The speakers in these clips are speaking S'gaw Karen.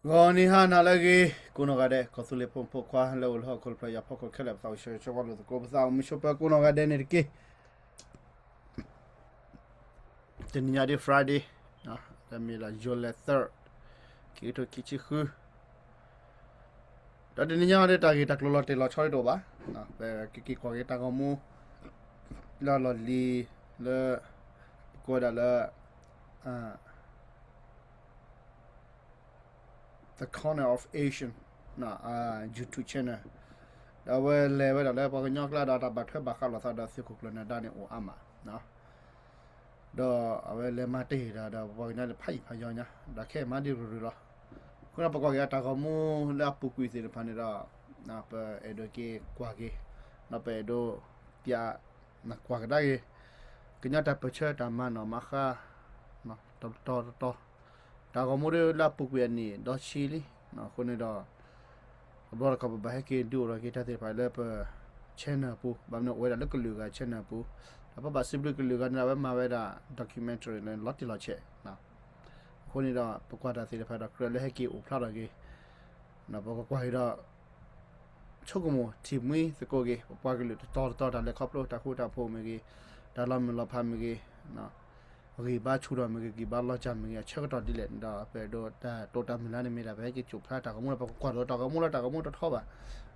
ဂီၤနံၤဟါနၤလၢအဂ့ၤ ကိးနီၢ်ဂၤဒဲး ကီၢ်သူလ့ၤဖိမုၣ်ဖိခွါလၢအိၣ်လၢဟီၣ်ခိၣ်တဖျၢၣ် ယၤဖီခိၣ်ခဲလၢာ် ပသးအိၣ်ဆၢဂ့ၤဆၢဝါလိာ်သကိး ပသးအိၣ်မုာ်ဆိးပၢၤကိးနီၢ်ဂၤဒဲးန့ၣ်တက့ၢ်. တနံၤညါဒ် Friday တမ့ၢ်လၢ July third ခံကထိခံဆံဃု ဒီးတနံၤညါဒ်တၢ်ဂ့ၢ်တၢ်ကျိၤလီၤတံၢ်လီၤဆဲးတအိၣ်ဘၣ်. ပကက့ၤကွၢ်က့ၤတၢ်ဂီၤမူ လၢလီၢ်လံၤလၢ ပကိးဝဲဒၣ်လၢ The Corner of Asian YouTube channel ဒီးအဝဲလဲၤဝဲဒၣ်လၢပှၤကညီကျါဒီးတၢ်ဘၣ်ထွဲဘၣ်ဃးလိာ်သးဒီးသုးခိၣ်ကျၢၢ်နၢၤဒါန့ၣ်အိၣ်အါမး ဒီးအဝဲလဲၤမၤတ့ၢ်တၢ်ဒီးပှၤကညီလၢဖးယံာ်ဖးယီၤညါ ဒီးခဲအံၤမၤဒ်ရူၤရူၤလီၤ. အဃိန့ၣ် ပကွၢ်က့ၤအတၢ်ဂီၤမူလၢအပူၤကွံာ်သ့ၣ်တဖၣ်န့ၣ်ဒီး ပအဲၣ်ဒိးက့ၤကွၢ်က့ၤ ဒီးပအဲၣ်ဒိးပျးနကွၢ်ကဒါက့ၤ ကညီတၢ်ပၢၢ်ဆၢတၢ်မၤနီၣ်မၤဃါ တတီၤတတီၤ တၢ်ဂီၤမူဒ်လၢအပူၤကွံာ်အနံၣ်ဒီဆံလံ. အဃိန့ၣ်ဒီး တဘျီတခီၣ်ပဘၣ်ဟဲက့ၤဒုးအိၣ်ထီၣ်က့ၤတၢ်သ့ၣ်တဖၣ်လၢပ channel အပူၤ ဘၣ်မနုၤအိၣ်ဝဲဒၣ်လၢကလုာ်ဂၤ channel အပူၤ ဒီးပဘၣ်စံးဘျုးကလုာ်ဂၤန့ၣ် အဝဲမၤဝဲဒၣ် documentary လၢလီၤတံၢ်လီၤဆဲး အဃိန့ၣ်ဒီး ပကွၢ်တၢ်သ့ၣ်တဖၣ်ဒီးကြၢးလၢဟဲက့ၤအိၣ်ဖျါထီၣ်က့ၤ ဒီးပကကွၢ်က့ၤဒီး ဆိကမိၣ်ထံၣ်မှံသကိးက့ၤ ပပှၤကလုာ်တတီၤတတီၤ တၢ်လဲၤခီဖျိတၢ်ဃူတၢ်ဖိးမ့ၢ်ဂ့ၤ တၢ်လီၤမုၢ်လီၤဖးမ့ၢ်ဂ့ၤ ဂံၢ်ဘါဆူၣ်ထီၣ်မ့ၢ်ဂ့ၤ ဂံၢ်ဘါလီၤစၢ်မ့ၢ်ဂ့ၤ အဆၢကတီၢ်ဒ်လဲၣ်န့ၣ်ဒီး ပအဲၣ်ဒိးတၢ်တိာ်တၢ်မုၢ်လၢ်န့ၣ်မ့ၢ်ဒၣ် ပဟဲက့ၤကိးဖျါတၢ်ဂီၤမူလၢပကကွၢ်ဒီးတၢ်ဂီၤမူလၢတၢ်ဂီၤမူတထီဘၣ်.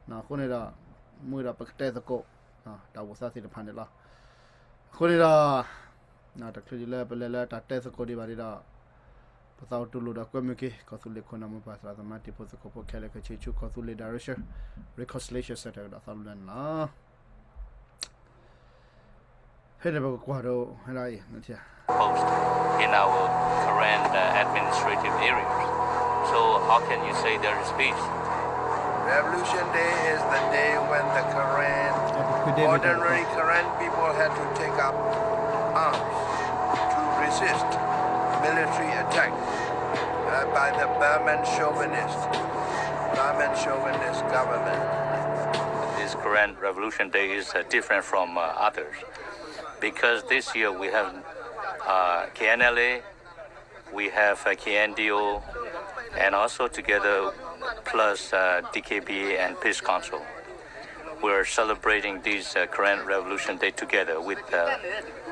အဃိန့ၣ်ဒီး မ့ၢ်ဒီးပကတဲသကိး တၢ်အိၣ်သးသ့ၣ်တဖၣ်န့ၣ်လီၤ. အဃိန့ၣ်ဒီး တချုးဒ်လၢပလဲၤလၢတၢ်တဲသကိးဒံးဘၣ်န့ၣ်ဒီး ပသးအိၣ်တူၢ်လိာ်ဒီးကွဲမုာ်က့ၤ ကီၢ်သူလ့ၤခိၣ်နၢ်မိၢ်ပၢ်သရၣ်သမါတံၤဖိသကိးဖိခဲလၢာ် ကဆံးဆူ ကီၢ်သူလ့ၤ Direction Reconciliation Center ကဒီးသးလူလၢန့ၣ်လီၤ. ဖဲန့ၣ်ပကကွၢ်ဒီး post in our current uh, administrative areas. So how can you say there is peace? Revolution Day is the day when the Karen, ordinary Karen people had to take up arms to resist military attack uh, by the Burman chauvinist, Burman chauvinist government. This Karen Revolution Day is uh, different from uh, others because this year we have uh, K N L A, we have uh, K N D O, and also together plus uh, D K B A and Peace Council. We're celebrating this uh, Karen Revolution Day together with uh,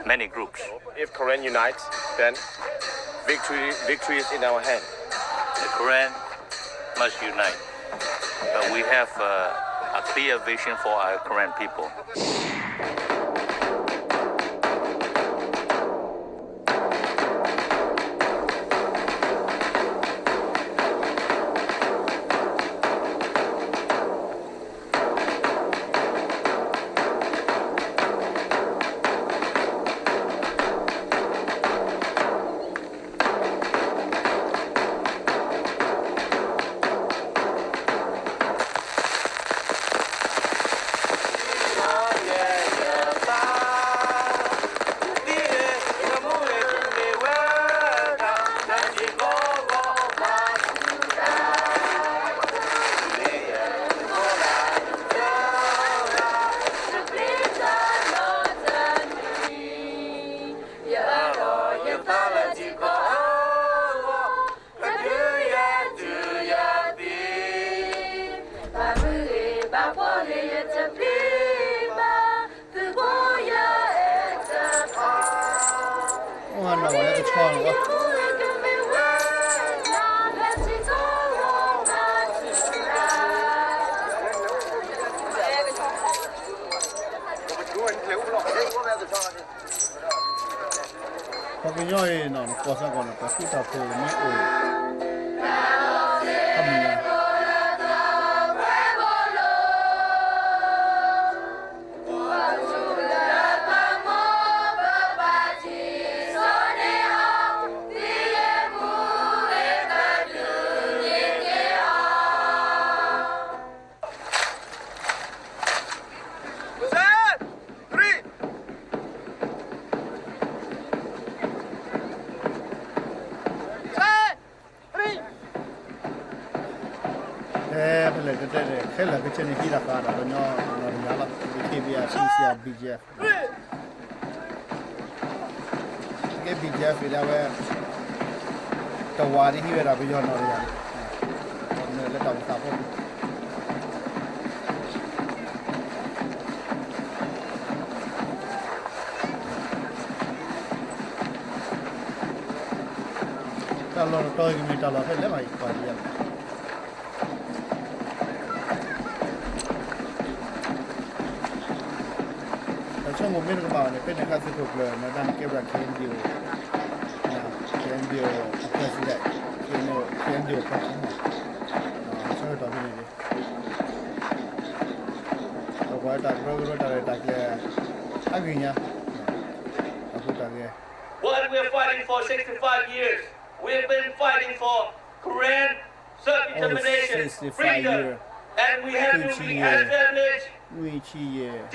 many groups. If Karen unites, then victory, victory is in our hand. The Karen must unite. But we have uh, a clear vision for our Karen people. ပှၤကညီအံၤနီၤ နကွၢ်စ့ၢ်ကီးနီၤ တၢ်ဃူတၢ်ဖိးမ့ၢ်အိၣ် ခီမ့ၢ် ဖဲလဲၣ်တဲတဲ ခဲလၢာ်ကဆ့န့ၣ် ဟံးတၢ်ဃာ်ဒီး ကညီနီၢ်တယၢ်လီၤ DKBA, CDF, BGF, ကဲ BGF ဒၣ်ဝဲ တဝာ်န့ၣ်ဟံးဝဲဒၣ်ပယီၤနီၢ်တယၢ်န့ၣ် လၢတၢ်အိၣ်သးဖီခိၣ် တၢ်လီၢ်တတီၤအံၤကမ့ၢ်တၢ်လီၢ်ဖဲလဲၣ်မး ယကွၢ်ဒံးယၤ တၢ်ဆိကမိၣ်မ့ၢ်တကမၣ်ဘၣ်န့ၣ် ဖဲန့ၣ်အခါသုးခိၣ်ကျၢၢ် နဒၣ်န့ၣ်ကဲဘျီ K N D O, K N D O president, K N D O president, ဆၢကတီၢ်ဖဲန့ၣ်န့ၣ် ပကွၢ်တၢ်ကရၢကရိတၢ်ရဲၣ်တၢ်ကျဲၤ အဂ့ၢ်ညါ အဃိတၢ်ဂ့ၢ် What we're fighting for sixty-five years, we've been fighting for Karen self-determination, freedom, and we have to reestablish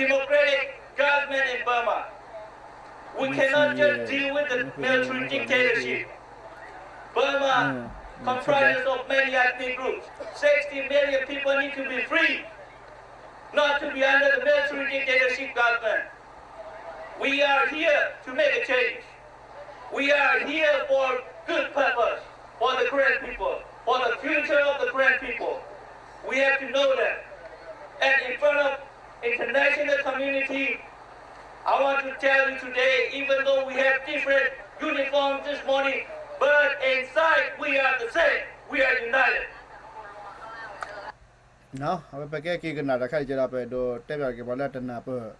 democratic government in Burma. We cannot just deal with the military dictatorship. Burma comprises of many ethnic groups. Sixty million people need to be free, not to be under the military dictatorship government. We are here to make a change. We are here for good purpose, for the Karen people, for the future of the Karen people. We have to know that. And in front of international community, I want to tell you today, even though we have different uniforms this morning, but inside we are the same. We are united. အဝဲပကဲက့ၤကနၣ်တၢ်ခဲအံၤကဒီး ပအဲၣ်ဒိးတဲဘၣ်က့ၤပှၤလၢတနၢ်ပၢၢ်,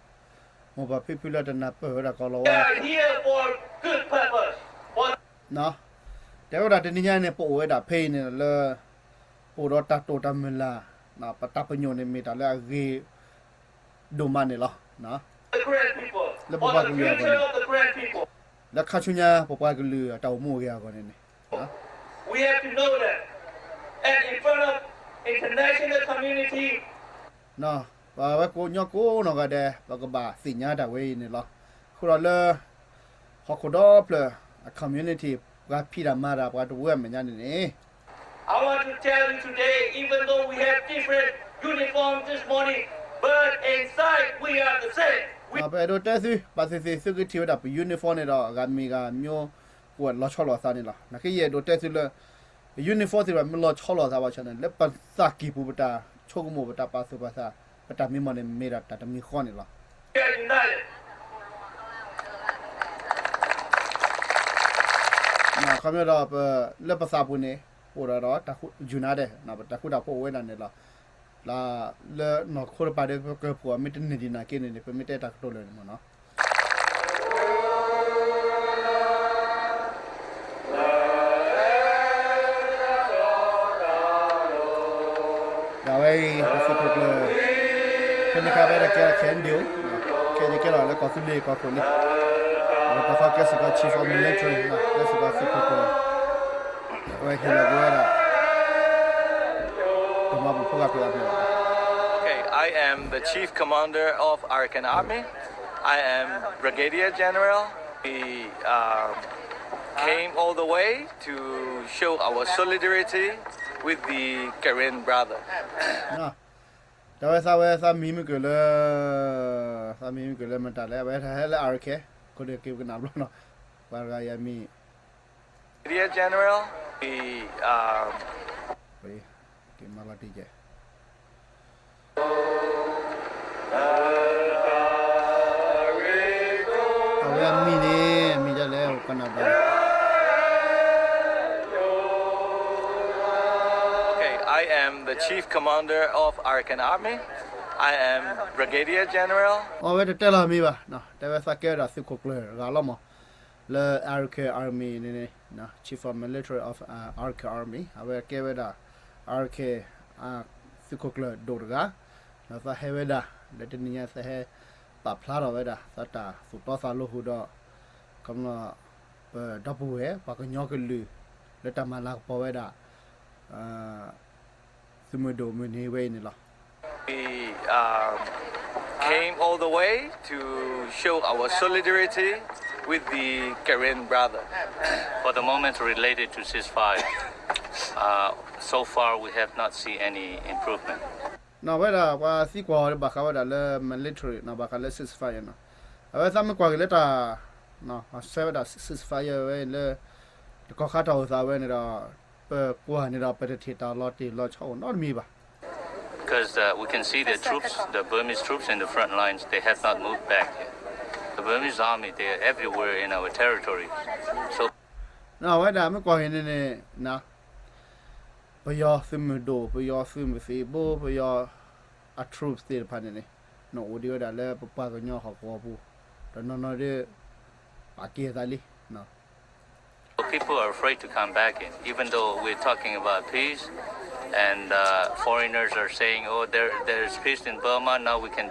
မိၢ်ပၢ်ဖံဖုလၢတနၢ်ပၢၢ်ဝဲဒၣ်ကီးလီၤဝါ, တဲဝဲဒၣ်တနံၤညါန့ၣ် ပအိၣ်ဝဲဒၣ်ဖဲအံၤန့ၣ်လၢ ပအိၣ်ဒီးတၢ်တိာ်တၢ်မုၢ်လၢ်, ပတၢ်ပညိၣ်န့ၣ်မ့ၢ်တၢ်လၢအဂ့ၤ ဒိၣ်မးန့ၣ်လီၤ. လၢပပှၤကလုာ်အဂီၢ်န့ၣ်, လၢခါဆူညါပပှၤကလုာ်အတၢ်အိၣ်မူအိၣ်ဂဲၤအဂီၢ်န့ၣ်န့ၣ်, ပဝဲကိးညီကိးနီၢ်ဂၤဒဲး ပကဘၣ်သ့ၣ်ညါတၢ်ဝဲအံၤန့ၣ်လီၤ. အဃိဒီးလၢ ဟီၣ်ခိၣ်ဒီဖျၢၣ် အ community ပှၤဖံးတၢ်မၤတၢ် ပှၤတဝၢအမဲာ်ညါန့ၣ်န့ၣ် I want to tell you today, even though we have different uniforms this morning, but inside we are the same. ပအဲၣ်ဒိးတဲသု ဘၣ်သ့ၣ်သ့ၣ်သုကထံၣ်ဝဲဒၣ်ပ uniform န့ၣ်ဒီး ဂၤမံၤဂၤမံၤ ကအိၣ်လီၤဆီလိာ်အသးန့ၣ်လီၤ. နာ်က့ယအဲၣ်ဒိးတဲသုလၢ uniform သ့ၣ်တဖၣ်မ့ၢ်လီၤဆီလိာ်သးဘၣ်ဆၣ်န့ၣ် လၢပသးကံၢ်ပူၤ ပတၢ်ဆိကမိၣ် ပတၢ်ပာ်သူၣ်ပာ်သး ပတၢ်မံမီၢ်န့ၣ် မ့ၢ်ဒၣ်တၢ်တမံၤဃီန့ၣ်လီၤ. ခီဖျိဒီး လၢပသးပူၤန့ၣ် ပအိၣ်ဒီးတၢ်ဃူ united ဒီး ပတၢ်ဃူတၢ်ဖိးအိၣ်ဝဲဒၣ်န့ၣ်လီၤ. လၢနီၢ်ခိတပၤဒီး ပကပှဲၤမ့ၢ်တန့ၢ်ဒံးနာ်က့န့ၣ်န့ၣ် ပမ့ၢ်တဲတၢ်ကတိၤလၢာ်န့ၣ်မ့ၢ်နီၤ ဒ်ဝဲအံၤ ပသုးခိၣ်ကျၢၢ် ဖဲန့ၣ်အခါ ပဝဲဒၣ်ကဲ K N D O, ခဲအံၤကဲထီၣ်လၢကီၢ်သူလ့ၤကီၢ်ခိၣ်လံ. ဒီးတၢ်ဃီကဲစ့ၢ်ကီး Chief of Military ကဲစ့ၢ်ကီးသုးခိၣ်ကျၢၢ် အဝဲဟ့ၣ်လီၤက့ၤဝဲဒၣ် ကမၤပူၤဖိဂၤပှဲၤဂၤပှဲၤဂၤ Okay, I am the Chief Commander of Arakan Army. I am Brigadier General. We um, came all the way to show our solidarity with the Karen brother. တၢ်ဝဲသးဝဲသးမံၤမုၢ်ကၢၢ်လၢ သးမံၤမုၢ်ကၢၢ်လၢမတၤလဲၣ် အဝဲဟဲလၢ Arakan ခိၣ်ဒုးက့ၤပကနၣ်ဘျီနီၤ ပှၤတဂၤအံၤအမံၤ Brigadier General, the, um, က့ၤမၤလီၤတံၢ်ကဲ အဝဲအမံၤန့ၣ် မံၤဒ်လဲၣ် ပကနၣ်ဘျီ Okay, I am the Chief Commander of Arakan Army. I am Brigadier General. အဝဲတတဲလီၤမံၤဘၣ်, တဲဝဲသးကဲဝဲဒၣ်သုးခိၣ်ကျၢၢ်တဂၤလီၤမး လၢ Arakan Army န့ၣ် Chief of Military of Arakan Army အဝဲကဲဝဲဒၣ် Arakan သုးခိၣ်ကျၢၢ်ဒိၣ်တဂၤ, ဒီးသးဟဲဝဲဒၣ် လၢတနံၤညါသးဟဲ ပာ်ဖျါထီၣ်ဝဲဒၣ် သးတၢ်သူၣ်တီသးလိဟူဒီး ကမျၢၢ် ပဒီပုၢ်ဝဲၢ် ပှၤကညီကလုာ် လၢတၢ်မၤလၤကပီၤဝဲဒၣ် သုးမုၢ်ဒိၣ်မုၢ်နံၤဝဲအံၤန့ၣ်လီၤ. We um, came all the way to show our solidarity with the Karen brother. For the moment related to ceasefire, uh, so far we have not seen any improvement. နီၢ်ဝဲဒၣ် ပှၤသံကွၢ်အီၤဘၣ်ဃးဝဲဒၣ်လၢ military နီၢ် ဘၣ်ဃးလၢ ceasefire နီၢ်, အဝဲသးမ့ၢ်ကွၢ်က့ၤလၢတၢ် ဆဲဝဲဒၣ် ceasefire ဝဲလၢ တကီၢ်ခါတၢ်အိၣ်သးဝဲန့ၣ်ဒီး ပကွၢ်န့ၣ်ဒီး ပတထံၣ်တၢ်လီၤတံၢ်လီၤဆဲးအိၣ်နီတမံၤဘၣ်. Because uh, we can see the troops, the Burmese troops in the front lines, they have not moved back yet. The Burmese army, they are everywhere in our territory. So အဝဲဒၣ်မ့ၢ်ကွၢ်က့ၤန့ၣ်န့ၣ် ပယီၤသုးမုၢ်ဒိၣ်, ပယီၤသုးမုၢ်သံၣ်ဘိ, ပယီၤ အ troops သ့ၣ်တဖၣ်န့ၣ်န့ၣ် နအိၣ်ဒံးဝဲဒၣ်လၢပပှၤကညီဟီၣ်ကဝီၤပူၤ, ဒီးနီၢ်နီၢ်ဒ် ပာ်က့ၤသးလံ People are afraid to come back in, even though we're talking about peace, and uh, foreigners are saying, oh, there, there's peace in Burma, now we can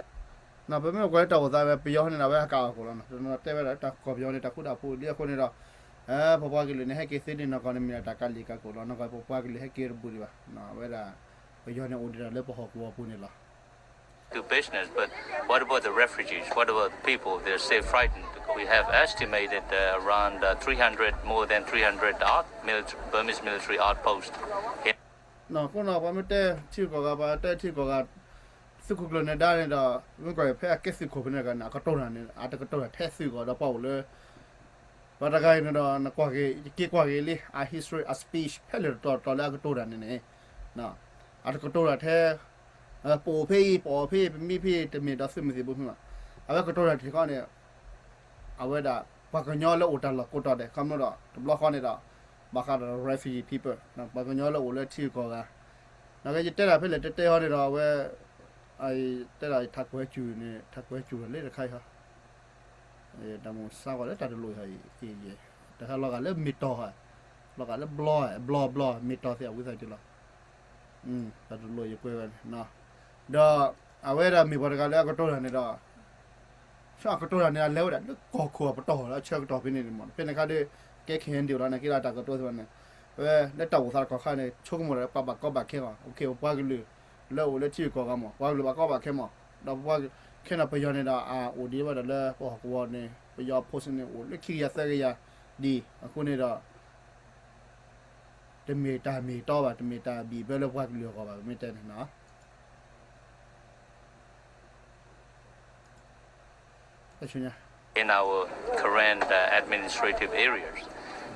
ပမ့ၢ်ကွၢ်လၢတၢ်အိၣ်သးဝဲ ပယီၤန့ၣ် အဝဲဟးကးအီၤခိၣ်လီၤနီၤ, တဲဝဲဒၣ်တၢ်ကီၢ်ပယီၤန့ၣ် တၢ်ဃူတၢ်ဖိးဒ်အဃိန့ၣ်ဒီး ပပှၤကလုာ်န့ၣ် ဟဲက့ၤသ့ဒ်နီၢ်ကီၢ်န့ၣ် မ့ၢ်ဒၣ်တၢ်ကးလံာ်ကးကိၢ်လီၤ, နီၢ်ကီၢ်ပပှၤကလုာ်ဟဲက့ၤတဘူးဒံးဘၣ်, အဝဲဒၣ် ပယီၤန့ၣ်အိၣ်ဒံးဒၣ်လၢပဟီၣ်ကဝီၤပူၤန့ၣ်လီၤ. Do business, but what about the refugees? What about the people? They're still frightened. We have estimated uh, around uh, three hundred, more than three hundred odd military, Burmese military outposts. အဃိနီၤ ပှၤမ့ၢ်တဲထံဂုၤကီၢ်ဂၤ ပှၤတဲထံဂုၤကီၢ်ဂၤ သုးခိၣ်ကျၢၢ်နၢၤဒါန့ၣ်ဒီး မ့ၢ်ကွၢ်ဖဲအကဲသုးခိၣ်ဖဲန့ၣ်ဂၤန့ၣ် အကတိၤတၢ်န့ၣ် အတကတိၤတၢ်ထဲသုးကီၢ်ဒီးပှၤအိၣ်လၢ ပှၤတဂၤအံၤန့ၣ်ဒီး နကွၢ်က့ၤ ယက့ၤကွၢ်က့ၤလံ အ history အ speech ဖဲလဲၣ်တတီၤတတီၤလၢအကတိၤတၢ်န့ၣ်န့ၣ် အတကတိၤတၢ်ထဲ ပအိၣ်ဖဲအံၤ ပအီၣ်ဖဲအံၤ ပမံဖဲအံၤ တမ့ၢ်ဒီးသုးမုၢ်သံၣ်ဘိဖဲန့ၣ်, အဝဲကတိၤတၢ်တခီန့ၣ် အဝဲဒၣ် ပှၤကညီလၢအိၣ်တၢ်လီၢ်ကိးတီၤဒဲး ခီဖျိဒီး တဘျီဃီန့ၣ်ဒီး ဘၣ်ဃးဒီး refugee people ပှၤကညီလၢအိၣ်လၢထံဂုၤကီၢ်ဂၤ, နကယတဲတၢ်ဖဲလဲၣ်တဲတဲဟီန့ၣ်ဒီး အဝဲ တဲဒၣ်ထးကွဲးစူၤန့ၣ် ထးကွဲးစူၤလၢတခါအံၤဟီ တၢ်မုၢ်ဆါဂီၤလၢတၢ်တလိၣ်ဟီအံၤ တဟဲလီၤဂာ်လၢမ့ၢ်တီၤဟီ လီၤဂာ်လၢဘျီ ဘျီဘျီ မ့ၢ်တီၤသ့ၣ်အဝံသးတလီၤ တၢ်တလိၣ်ယကွဲးဝဲန့ၣ်, ဒီးအဝဲဒၣ်မ့ၢ်ပှၤတဂၤလၢအကတိၤတၢ်န့ၣ်ဒီး ဆၢအကတိၤတၢ်န့ၣ် အလဲၤဝဲဒၣ်လၢကီၢ်ခိၣ်အပတီၢ်လီၤ အဆၢကတီၢ်ဖဲန့ၣ်န့ၣ်မ့ၢ် ဖဲန့ၣ်ခါဒီး ကဲ KNDO လီၤ နက့လၢတၢ်ကတိၤသ့ၣ်တဖၣ်န့ၣ် ဝဲလၢတၢ်အိၣ်သးတကီၢ်ခါန့ၣ် ဆိကမိၣ်ဒီးပှၤဘၣ်ကီဘၣ်ခဲလီၤ ပှၤကလုာ် လၢအိၣ်လၢထံဂုၤကီၢ်ဂၤမ့ၢ် ပှၤကလုာ်ဘၣ်ကီဘၣ်ခဲမ့ၢ် ဒီးပှၤခဲန့ၣ်ပယီၤန့ၣ်ဒီး အအိၣ်ဒံးဝဲဒၣ်လၢပဟီၣ်ကဝီၤန့ၣ် ပယီၤ force န့ၣ် အိၣ်လၢခံကယၤသၢကယၤဒံး အဃိန့ၣ်ဒီး တမ့ၢ်တၢ်မ့ၢ်တီဘၣ် တမ့ၢ်တၢ်ဘံၣ်ဘၢလၢပှၤကလုာ်အဂီၢ်ဘၣ် ပမ့ၢ်တဲန့ၣ်နီၤ in our current uh, administrative areas.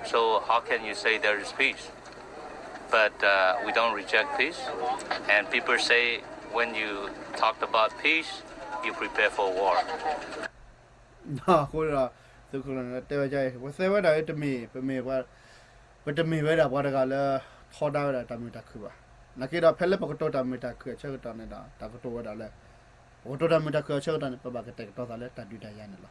So how can you say there is peace? But uh, we don't reject peace. And people say when you talked about peace, you prepare for war. အဃိဒီး သုးခိၣ်ကျၢၢ်နၢၤဒါတဲဝဲဒ်အံၤ ပသ့ဝဲဒၣ် တမ့ၢ် ပမ့ၢ် ပတမ့ၢ်ဝဲဒၣ်ပှၤတဂၤလၢ ထီဒါဝဲဒၣ်တၢ်မုာ်တၢ်ခုၣ်ဘၣ်. နာ်က့ဒီး ဖဲလၢပကတိၤတၢ်မုာ်တၢ်ခုၣ်အဆၢကတီၢ်န့ၣ်ဒီး တၢ်ကတိၤဝဲဒၣ်လၢ ပကတိၤတၢ်မုာ်တၢ်ခုၣ်အဆၢကတီၢ်န့ၣ် ပဘၣ်ကတဲာ်ကတီၤသးလၢတၢ်ဒုးတၢ်ယၤန့ၣ်လီၤ.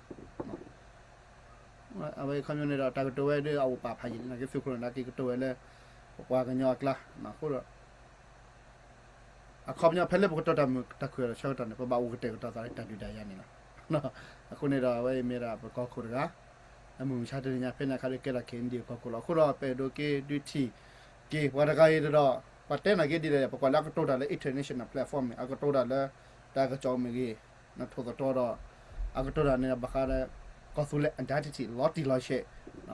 အဝဲခီပညီန့ၣ်ဒီး တၢ်ကတိၤဝဲဒၣ်အအိၣ်ပာ်ဖးယံာ်လံ နာ်က့သုးခိၣ်နၢၤဒါက့ၤကတိၤဝဲလၢ ပပှၤကညီအကျါ အဃိဒီး အခီပညီဖဲလၢပကတိၤတၢ်မုာ်တၢ်ခုၣ်အဆၢကတီၢ်န့ၣ် ပဘၣ်အိၣ်ကတဲာ်ကတီၤသးလၢတၢ်ဒုးတၢ်ယၤန့ၣ်လီၤ. အဃိန့ၣ်ဒီး အဝဲအံၤမ့ၢ်ဒၣ်ပကီၢ်ခိၣ်တဂၤ အမုၢ်မဆါတနံၤညါဖဲန့ၣ်အခါဒီးကဲထီၣ် KNDO ကီၢ်ခိၣ်လီၤ. အဃိဒီးပအဲၣ်ဒိးက့ၤဒုးထံၣ်က့ၤပှၤတဂၤအံၤဒီး ပှၤတဲနာ်က့ဒ်လဲၣ် ပကွၢ်လၢအကတိၤတၢ်လၢ international platform န့ၣ် အကတိၤတၢ်လၢတၢ်ကစီၣ်မ့ၢ်ဂ့ၤ ထိၣ်သတြီၤဒီး အကတိၤတၢ်န့ၣ်ဘၣ်ဃးဒီး ကီၢ်သူလ့ၤ identity လီၤတံၢ်လီၤဆဲး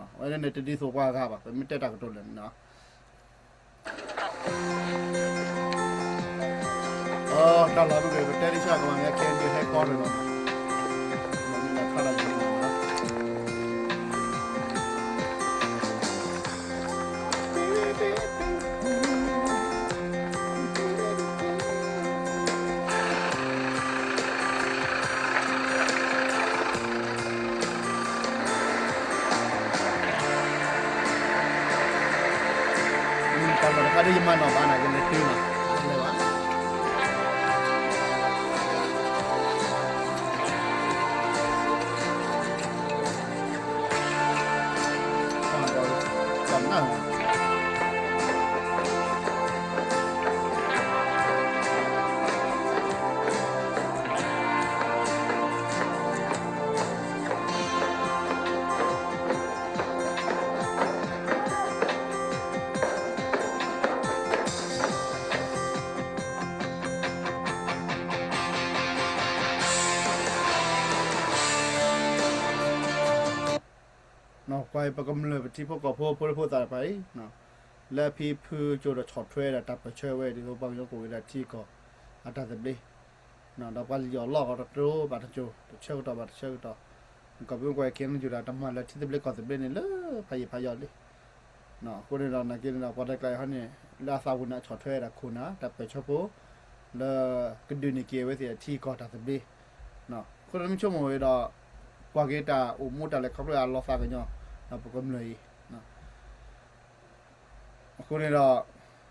ဝဲန့ၣ်တဒ်သိးပှၤအဂၤဘၣ် ပမ့ၢ်တဲတၢ်ကတိၤလၢာ်န့ၣ် တၢ်လီၢ်မ့ၢ်ဂ့ၤ ပတဲဒ်ဆၢကမၤမ့ၢ် KNDO headquarter လီၤ. တၢ်လီၢ်တခါဒီးယမၤနီၣ်ဘၣ်နၤ ယလဲၤတုၤလီၤ လဲၤဘၣ် တၢ်နၢ်ကွၢ်ပကမျၢၢ်ပထံဖိကီၢ်ဖိဖိဒိၣ်ဖိသၣ်တဖၣ်အံၤ လၢဖံဖုကၠိဒီးဆီၣ်ထွဲဒၣ်တၢ်ပၢၢ်ဆၢဝဲ ဒ်သိးပှၤကညီကအိၣ်ဝဲဒၣ်ထံကီၢ်အတၢ်သဘျ့ ဒီးပှၤလံၣ်အီၣ်လီအီၣ်တကၠိဘၣ်တကၠိ တဆၢကတီၢ်ဘၣ်တဆၢကတီၢ် ကီၢ်ပူၤကွၢ်က့ၤနယူၤဒၣ်တမၤလၢထံသဘျ့ကီၢ်သဘျ့န့ၣ်လၢဖးယံာ်ဖးယီၤလံ အဃိန့ၣ်ဒီး နာ်က့န့ၣ်ဒီး ပှၤတကျါအံၤဟီန့ၣ် လၢအသးပူၤန့ၣ် အဆီၣ်ထွဲဝဲဒၣ်ခိၣ်နၢ် တၢ်ပၢၢ်ဆၢဖိ လၢကဒုးန့ၢ်က့ၤအဝဲသ့ၣ်အထံအကီၢ်တၢ်သဘျ့, အဃိန့ၣ်မ့ၢ်ဆိကမိၣ်ဝဲဒီး ကွၢ်က့ၤတၢ်အိၣ်မူတၢ်လဲၤခီဖျိအလီၤသးကညီၤ ပကမျၢၢ်အံၤ အဃိန့ၣ်ဒီး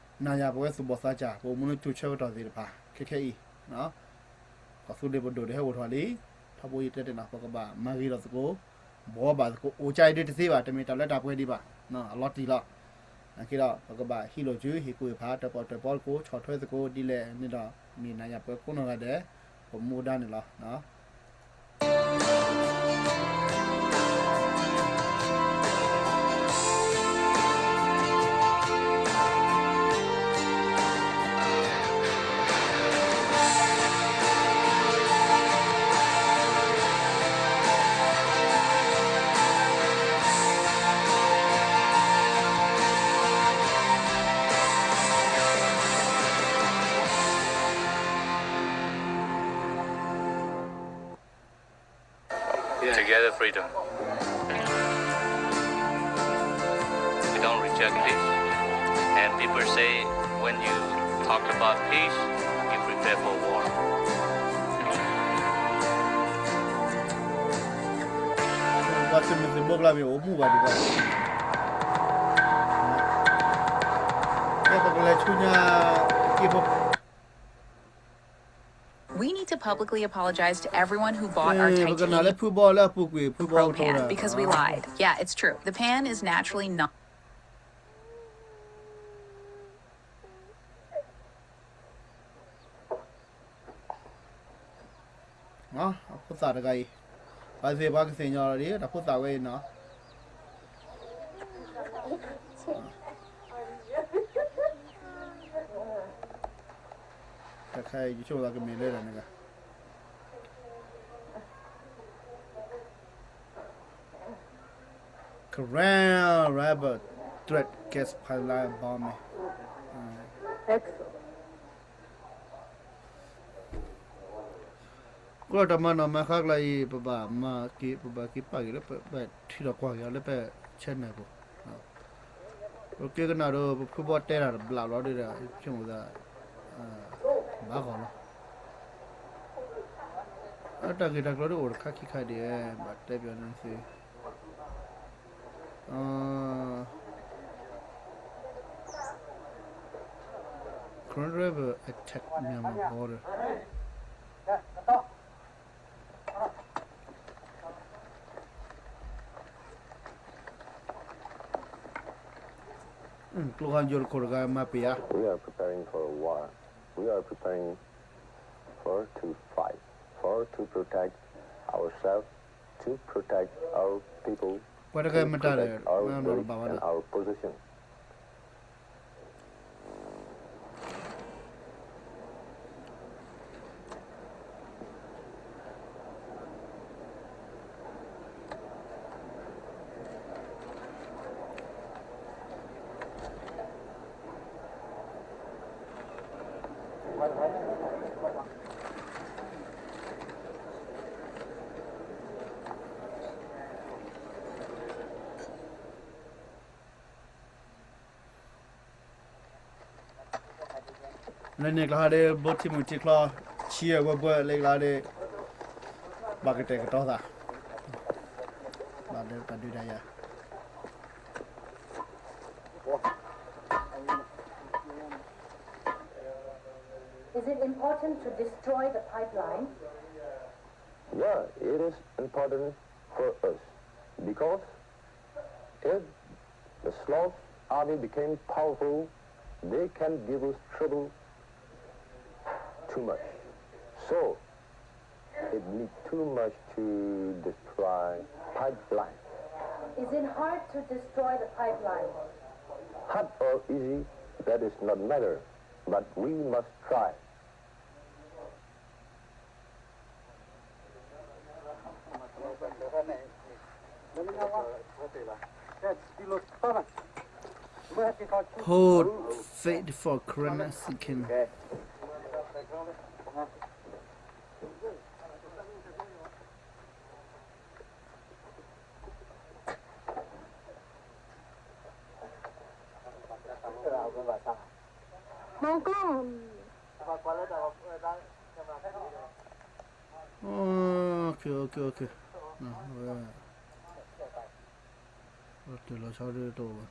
နၤယၤပဝဲသူၣ်ဘီၣ်သးစၢ် ပအိၣ်မူလၢကၠိဆၢကတီၢ်သ့ၣ်တဖၣ် ခဲခဲအံၤ ကီၢ်သူလ့ၤပဒိၣ်တဟဲအိၣ်ထီၣ်လံ, ထီဘိယတဲတ့ၢ်နီၤ ပကဘၣ်မၤဂ့ၤထီၣ်သကိး, ဘှီဘၣ်သကိး အိၣ်ကါအံၤဒုတသ့ဘၣ်, တမ့ၢ်တၢ်လၢတၢ်ပှဲၤဒံးဘၣ်, အလီၤတံၢ်လီၤ. နာ်က့ဒီး ပကဘၣ်ဟံးလိာ်စု ဟ့ၣ်ကူၣ်ဟ့ၣ်ဖး တၢၣ်ပီၣ်တၢၣ်ပီသကိး ဆီၣ်ထွဲသကိးဒ်လဲၣ်န့ၣ်ဒီး မ့ၢ်နၤယၤပဝဲကိးနီၢ်ဂၤဒဲး ပမူဒါန့ၣ်လီၤ. Together freedom. We don't reject peace. And people say when you talk about peace, you prepare for war. ပှၤသုးမုၢ်သံၣ်ဘိကျါမ့ၢ်အိၣ်မူဘၣ်ဒံးဘၣ်, ကဲပကလဲၤဆူညါက့ဖိ We need to publicly apologize to everyone who bought our ပကနၣ် titanium လၢဖုဘီလၢအပူၤကွံာ် ဖုဘီ Pro ကတိၤ Pan ဝဲဒၣ် because we lied. Yeah, it's true. The pan is naturally not အဖိသၣ်တဂၤအံၤ, ပှၤသ့ၣ်ပှၤကသ့ၣ်ညါလီၤဒ် တၢ်ဖိသၣ်ဝဲအံၤနီၤ, တခါအံၤ ယဆိကမိၣ်သးကမ့ၢ်လၢတၢ်န့ၣ်ဂၤ Karen Rebel Threat Gas Pipeline Bombing. ကီၢ်တၢ်မၤနီၣ်မၤဃါကျါအံၤ ပဘၣ်မၤက့ၤ ပဘၣ်က့ၤပာ်က့ၤလၢ ပဘၣ်ထံၣ်ထီၣ်ကွၢ်က့ၤအီၤလၢပ channel ပူၤ, ပက့ၤကနၣ်ဒီး ပဖုဘီတဲတၢ်တဘျးလီၤဒီး ဆိကမိၣ်သး ဘၣ်ဂီၢ်လီၤ. အတၢ်ဂ့ၢ်တၢ်ကျိၤဒ်အိၣ်တခါခံခါဒ် ဘၣ်တဲပၠးန့ၣ်သ့ Karen rebel attack Myanmar border. ကျိခါယိၤတခိၣ်တဂၤမၤပ့ၤဧါ. We are preparing for a war. We are preparing for to fight, for to protect ourselves, to protect our people, ပှၤတဂၤမတၤလဲၣ် our village and our position. လၢန့ၣ်ကျါဟီဒီး ဘိထံမုၢ်ထံချီ ဆံးအဝဲဘှဲလၢကျါဒီး ဘၣ်ကတဲာ်ကတီၤသး ဘၣ်ဒုးတၢ်ယၤ Is it important to destroy the pipeline? Yeah, it is important for us because if the South Army became powerful, they can give us trouble too much. So, it need too much to destroy pipeline. Is it hard to destroy the pipeline? Hard or easy, that is not matter, but we must try. Hold fate for Corona second. မုၢ်ကျိၣ် OK, OK, OK. ဝဲ တုၤလီၤဆီဒ်တအိၣ်ဘၣ်. တုၤလီၤဆီဒ်တအိၣ်ဘၣ်.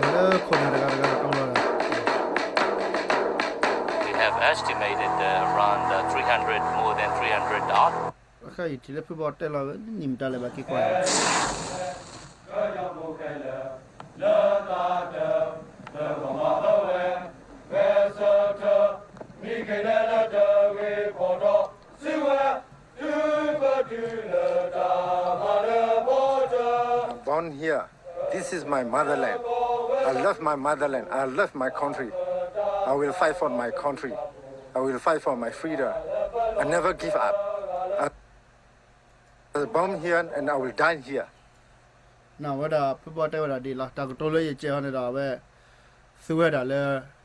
လၢခိၣ်နၢ်တဂၤတဂၤတကလီၤဒီး We have estimated uh, around uh, three hundred, more than three hundred odd. အခါအံၤထံၣ်လၢဖုဘီတဲလီၤဝဲ နံၣ်မတၤလဲၣ်ဘၣ်က့ၤကွၢ် Born here. This is my motherland. I love my motherland. I love my country. I will fight for my country. I will fight for my freedom. I never give up. I was born here and I will die here. နဝဲဒၣ်ဖုဘီတဲဝဲဒၣ်ဒ်လီၤ တၢ်ကတိၤလၢယကဲအီၤန့ၣ်ဒီး အဝဲ သူဝဲဒၣ်လၢ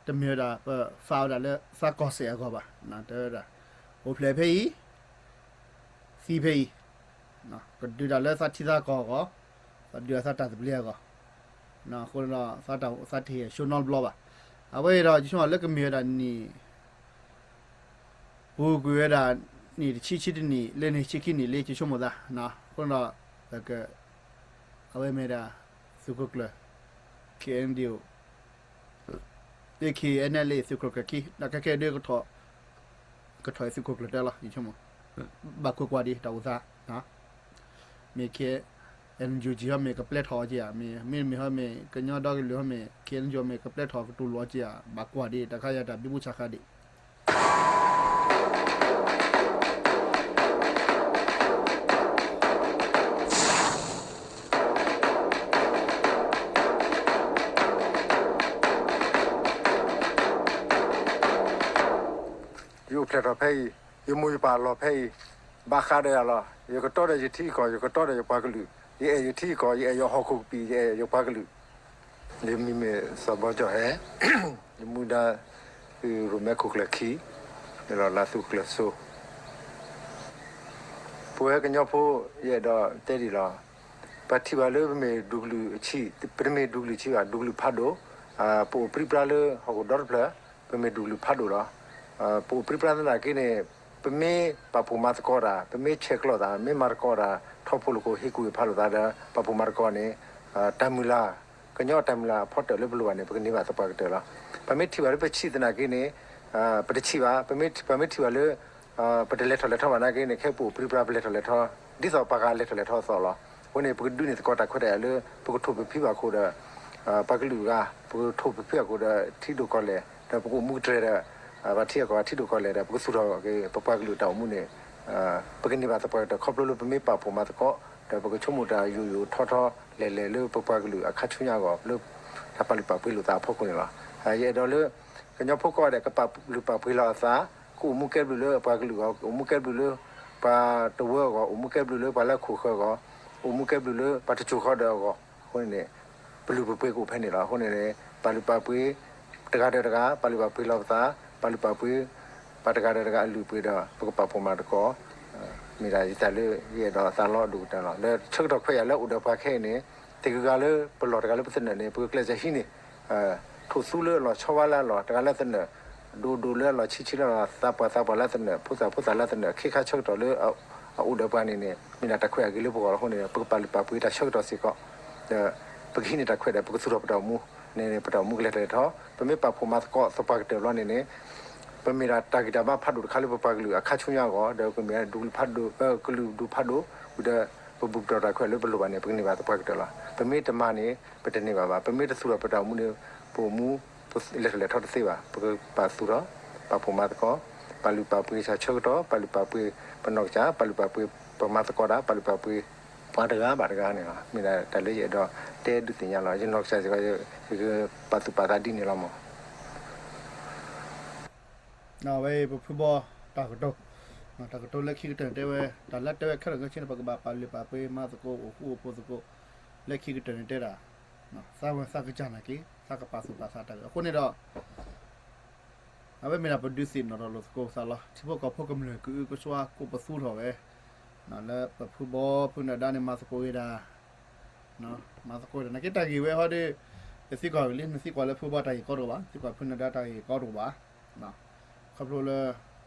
တမ့ၢ်ဝဲဒၣ် ပဖးဝဲဒၣ်လၢသးကီၢ်စဲၣ်အဂီၢ်ဘၣ် တဲဝဲဒၣ် အိၣ်ဖျဲၣ်ဖဲအံၤ သံဖဲအံၤ ကဒုးတၢ်လၢသးထံသးကီၢ်အဂီၢ် သးဒုးအသးတၢ်သဘျ့အဂီၢ် အဃိန့ၣ်ဒီး သးတၢ်အိၣ်သးတဟ့ၣ်အဆိနီတဘျီဘၣ်. အဝဲအံၤဒီး ယဆိကမိၣ်လၢကမ့ၢ်ဝဲဒၣ်နံၣ် ပူၤကွံာ်ဝဲဒၣ် နံၣ်တဆံဆံတနံၣ် လၢနံၣ်ဆံခံနံၣ်လၢယဆိကမိၣ်သး အဃိန့ၣ်ဒီး ပက အဝဲမ့ၢ်ဒၣ် သုးခိၣ်ကျၢၢ် K N D O လၢ K N L A သုးခိၣ်ကျၢၢ်ခံ ဒီးခဲကဲဒ် ကထီၣ်သုးခိၣ်ကျၢၢ်တၢ်လီၤ ယဆိကမိၣ် ဘၣ်ကွၢ်ကွၢ်ဒံးတၢ်အိၣ်သး မ့ၢ် K N U G ဟီမ့ၢ်ကပျဲထီၣ်အီၤက့ၤဧါ မ့မ့ၢ်ဟီမ့ၢ် ကညီဒီကလုာ်ဟီမ့ၢ် K N U G မ့ၢ်ကပျဲထီၣ်ကတူၢ်လိာ်အီၤက့ၤဧါ ဘၣ်ကွၢ်ဒံး တၢ်ခါယၤတၢ်ဘံဘူဆးဃးဒံး ယအိၣ်ဖျဲၣ်ထီၣ်ဖဲအံၤ, ယမိၢ်ယပၢ်လီၤဖဲအံၤ, ဘၣ်ဃးဒီးယၤလီၤ. ယကတီဒီးယထံယကီၢ်, ယကတီဒီးယပှၤကလုာ်, ယအဲၣ်ယထံယကီၢ်, ယအဲၣ်ယဟီၣ်ခိၣ်ကပံာ်, ယအဲၣ်ယပှၤကလုာ်. ယမံၤမ့ၢ်စီၤဘီကၠီၣ်ဟဲ, ယမူဒါ သုးရိၣ်မဲခိၣ်ကျၢၢ်ခံ, ယလီၤလၢသုးကျၢၢ်စိ ပဝဲကညီဖိ ယအဲၣ်ဒိးတဲဒ်လီၤ. ပထံၣ်ဘၣ်လၢပမ့ၢ်ဒူကလုာ်ဆံ, ပတမ့ၢ်ဒူကလုာ်ဆံဘၣ်, ဒူကလုာ်ဖးဒိၣ်, ပအိၣ်ပြံပြါလၢဟီၣ်ခိၣ်ဒီတဖျၢၣ်, ပမ့ၢ်ဒူကလုာ်ဖးဒိၣ်လီၤ. ပအိၣ်ပြံပြါသနာ်က့န့ၣ်, ပမ့ၢ်ပာ်ဖှိၣ်မၤသကိးတၢ်, ပမ့ၢ်ဆဲးကျိးသး, မ့ၢ်မၤသကိးတၢ်, ထီၣ်ဖိလၢခိၣ်ဟ့ၣ်ကူၣ်ဟ့ၣ်ဖးလိာ်သးဒီး ပာ်ဖှိၣ်မၤသကိးန့ၣ်, တၢ်မုၢ်လၢ်, ကညီတၢ်မုၢ်လၢ်အဖီတၢၣ်လၢပလိၣ်ဘၣ်န့ၣ် ပကန့ၢ်ဘၣ်သပှၢ်ကတၢၢ်လီၤ. ပမ့ၢ်ထံၣ်ဘၣ်လၢပဆံးသနာ်က့န့ၣ်, ပတဆံးဘၣ်, ပမ့ၢ်ထံၣ်ဘၣ်လၢ ပတလဲၤထီၣ်လဲၤထီဘၣ်နာ်က့န့ၣ် ခဲအံၤပအိၣ်ပြံပြါပလဲၤထီၣ်လဲၤထီ, ဒ်သိးပှၤဂၤလဲၤထီၣ်လဲၤထီအသိးလီၤ. အဃိန့ၣ် ပကဒုးန့ၢ်သကိးတၢ်ခွဲးတၢ်ယာ်လၢ ပကထိၣ်ပဖံးဘၣ်အဃိဒီး ပှၤကလုာ်အဂၤ, ပကထိၣ်ပဖံးအဃိဒီးထံဒိၣ်ကီၢ်လဲၢ်, ဒီးပကအိၣ်မူကတြဲၤဒီး ပှၤထံအကီၢ်ထံဒိၣ်ကီၢ်လဲၢ်ဒီး ပကသူၣ်ထီၣ်က့ၤ ပပှၤကလုာ်တၢ်အိၣ်မူန့ၣ်, ပကန့ၢ်ဘၣ်သပှၢ်ကတၢၢ် ခီဖျိလၢပမ့ၢ်ပာ်ဖှိၣ်မၤသကိး, ဒီးပကဆိကမိၣ်တၢ်ယိာ်ယိာ်ထီထီလဲၤလဲၤလၢပပှၤကလုာ်အခါဆူညါအဂီၢ် လၢတၢ်ပာ်လုၢ်ပာ်ပှ့ၤလိာ်သးအဖီခိၣ်န့ၣ်လီၤ. ယအဲၣ်ဒိးလၢ ကညီဖိကိးဂၤဒဲး ကပာ်လုၢ်ပာ်ပှ့ၤလီၤအသး, ကအိၣ်မူကဲဘျုးလၢအပှၤကလုာ်အဂီၢ်, ကအိၣ်မူကဲဘျုးလၢပှၤတဝၢအဂီၢ်, အိၣ်မူကဲဘျုးလၢပှၤလၢအခိၣ်ဃၢၤအဂီၢ်, အိၣ်မူကဲဘျုးလၢပှၤတစိၤဃီဒီးအဂီၢ်, အဃိန့ၣ်န့ၣ် ပလုၢ်ပပှ့ၤကအိၣ်ဖဲန့ၣ်လီၤ. အဃိန့ၣ်န့ၣ် ပာ်လုၢ်ပာ်ပှ့ၤ တဂၤဒီးတဂၤ ပာ်လုၢ်ပာ်ပှ့ၤလီၤပသး, ပာ်လုၢ်ပာ်ပှ့ၤ ပှၤတဂၤဒီးတဂၤအလုၢ်အပှ့ၤဒီး ပကပာ်ဖှိၣ်မၤသကိး, မ့ၢ်ဒၣ်ယတၢ်လၢ ယအဲၣ်ဒိးသးလီအဒိၣ်ကတၢၢ်လီၤ. လၢဆၢကတီၢ်ခွဲးယာ်လၢအိၣ်ဒီးပှၤခဲအံၤန့ၣ် တဂၤဂၤလၢပလီၢ်တဂၤလၢပသနၢၣ်န့ၣ် ပကကျဲးစၢးဟံးန့ၢ် ထိၣ်သူလၢအလီၢ်ဆီဝါလၢအလီၢ် တဂၤလၢသနၢၣ်, ဒိၣ်ဒိၣ်လၢအလီၢ်ဆံးဆံးလၢအလီၢ် သးပှၢ်သးပှၢ်လၢသနၢၣ်, ဖိသၣ်ဖိသၣ်လၢသနၢၣ်, ခ့ခါဆၢကတီၢ်လၢအအိၣ်ဒီးပှၤန့ၣ်န့ၣ် မ့ၢ်ဒၣ်တၢ်ခွဲးအဂ့ၤလၢပဂီၢ်လီၤ. အဃိန့ၣ် ပကပာ်လုၢ်ပာ်ပှ့ၤတၢ်ဆၢကတီၢ်စ့ၢ်ကီး, ဒီးပကဟံးန့ၢ်တၢ်ခွဲးဒီး ပကသူၣ်ထီၣ်ပတၢ်အိၣ်မူန့ၣ် ပတၢ်အိၣ်မူကလဲၤထီၣ်လဲၤထီ, ပမ့ၢ်ပာ်ဖှိၣ်မၤသကိးသပှၢ်ကတၢၢ်ဘျီန့ၣ်န့ၣ် ပမ့ၢ်ဒၣ်တၢ်ဂံၢ်တၢ်ဘါဖးဒိၣ်တခါလၢပပှၤကလုာ်အခါဆူညါအဂီၢ်, ဒီးပမ့ၢ်ဒူကလုာ်ဖးဒိၣ်, ကလုာ်ဒူဖးဒိၣ်, ဝံၤဒီး ပဘူၣ်ပတီၢ်တၢ်ခွဲးလၢပလိၣ်ဘၣ်န့ၣ် ပကန့ၢ်ဘၣ်သပှၢ်ကတၢၢ်လီၤ. ပမ့ၢ်တမၤန့ၣ် ပတန့ၢ်ဘၣ်ဘၣ်. ပမ့ၢ်တသူၣ်ထီၣ်ပတၢ်အိၣ်မူန့ၣ် ပအိၣ်မူ ပလဲၤထီၣ်လဲၤထီတသ့ဘၣ်. ပကပာ်သူၣ်ထီၣ် ပာ်ဖှိၣ်မၤသကိး, ပာ်လုၢ်ပာ်ပှ့ၤတၢ်ဆၢကတီၢ်, ပာ်လုၢ်ပာ်ပှ့ၤပနီၢ်ကစၢ်, ပာ်လုၢ်ပာ်ပှ့ၤပမၤသကိးတၢ်, ပာ်လုၢ်ပာ်ပှ့ၤပှၤတဂၤဘၣ်တဂၤန့ၣ်လီၤ. မ့ၢ်ဒၣ်တၢ်လၢယအဲၣ်ဒိးတဲဒုးသ့ၣ်ညါလီၤ. ယနီၢ်ကစၢ်စ့ၢ်ကီး ယကပာ်သူၣ်ပာ်သးဒ်န့ၣ်လီၤမး. အဝဲပဖုဘီတၢ်ကတိၤ, တၢ်ကတိၤလၢခံကတၢၢ်န့ၣ်တဲဝဲ, တၢ်လၢတဲဝဲခဲလၢာ်ခဲဆ့န့ၣ် ပကဘၣ်ပာ်လုၢ်ပာ်ပှ့ၤမၤသကိး အိၣ်ဃူအိၣ်ဖိးသကိး, လၢခံကတၢၢ်န့ၣ်တဲဒၣ်, သးဝဲသးကစၢ်နာ်က့ၤ သးကပာ်သူၣ်ပာ်သးတၢ်ဂ့ၤ. အဃိန့ၣ်ဒီး အဝဲမ့ၢ်ဒၣ်ပဒုးသ့ၣ်နီၣ်ထီၣ်လိာ်သကိးပသးလီၤ. ထံဖိကီၢ်ဖိကမျၢၢ်ကအုကစွါကိးပသူထီၣ်ဝဲ လၢပဖုဘီဖုနၢၤဒါန့ၣ် မၤသကိးဝဲဒၣ်, မၤသကိးဝဲဒၣ် နာ်က့တၢ်ဂ့ၢ်ဝဲဟီဒီး ပသံကွၢ်ဝံၤလံ, နသံကွၢ်လၢဖုဘီတၢ်ဂ့ၢ်ကီတအိၣ်ဘၣ်, သံကွၢ်ဖုနၢၤဒါတၢ်ဂ့ၢ်ကီတအိၣ်ဘၣ်. ခီဖျိလၢ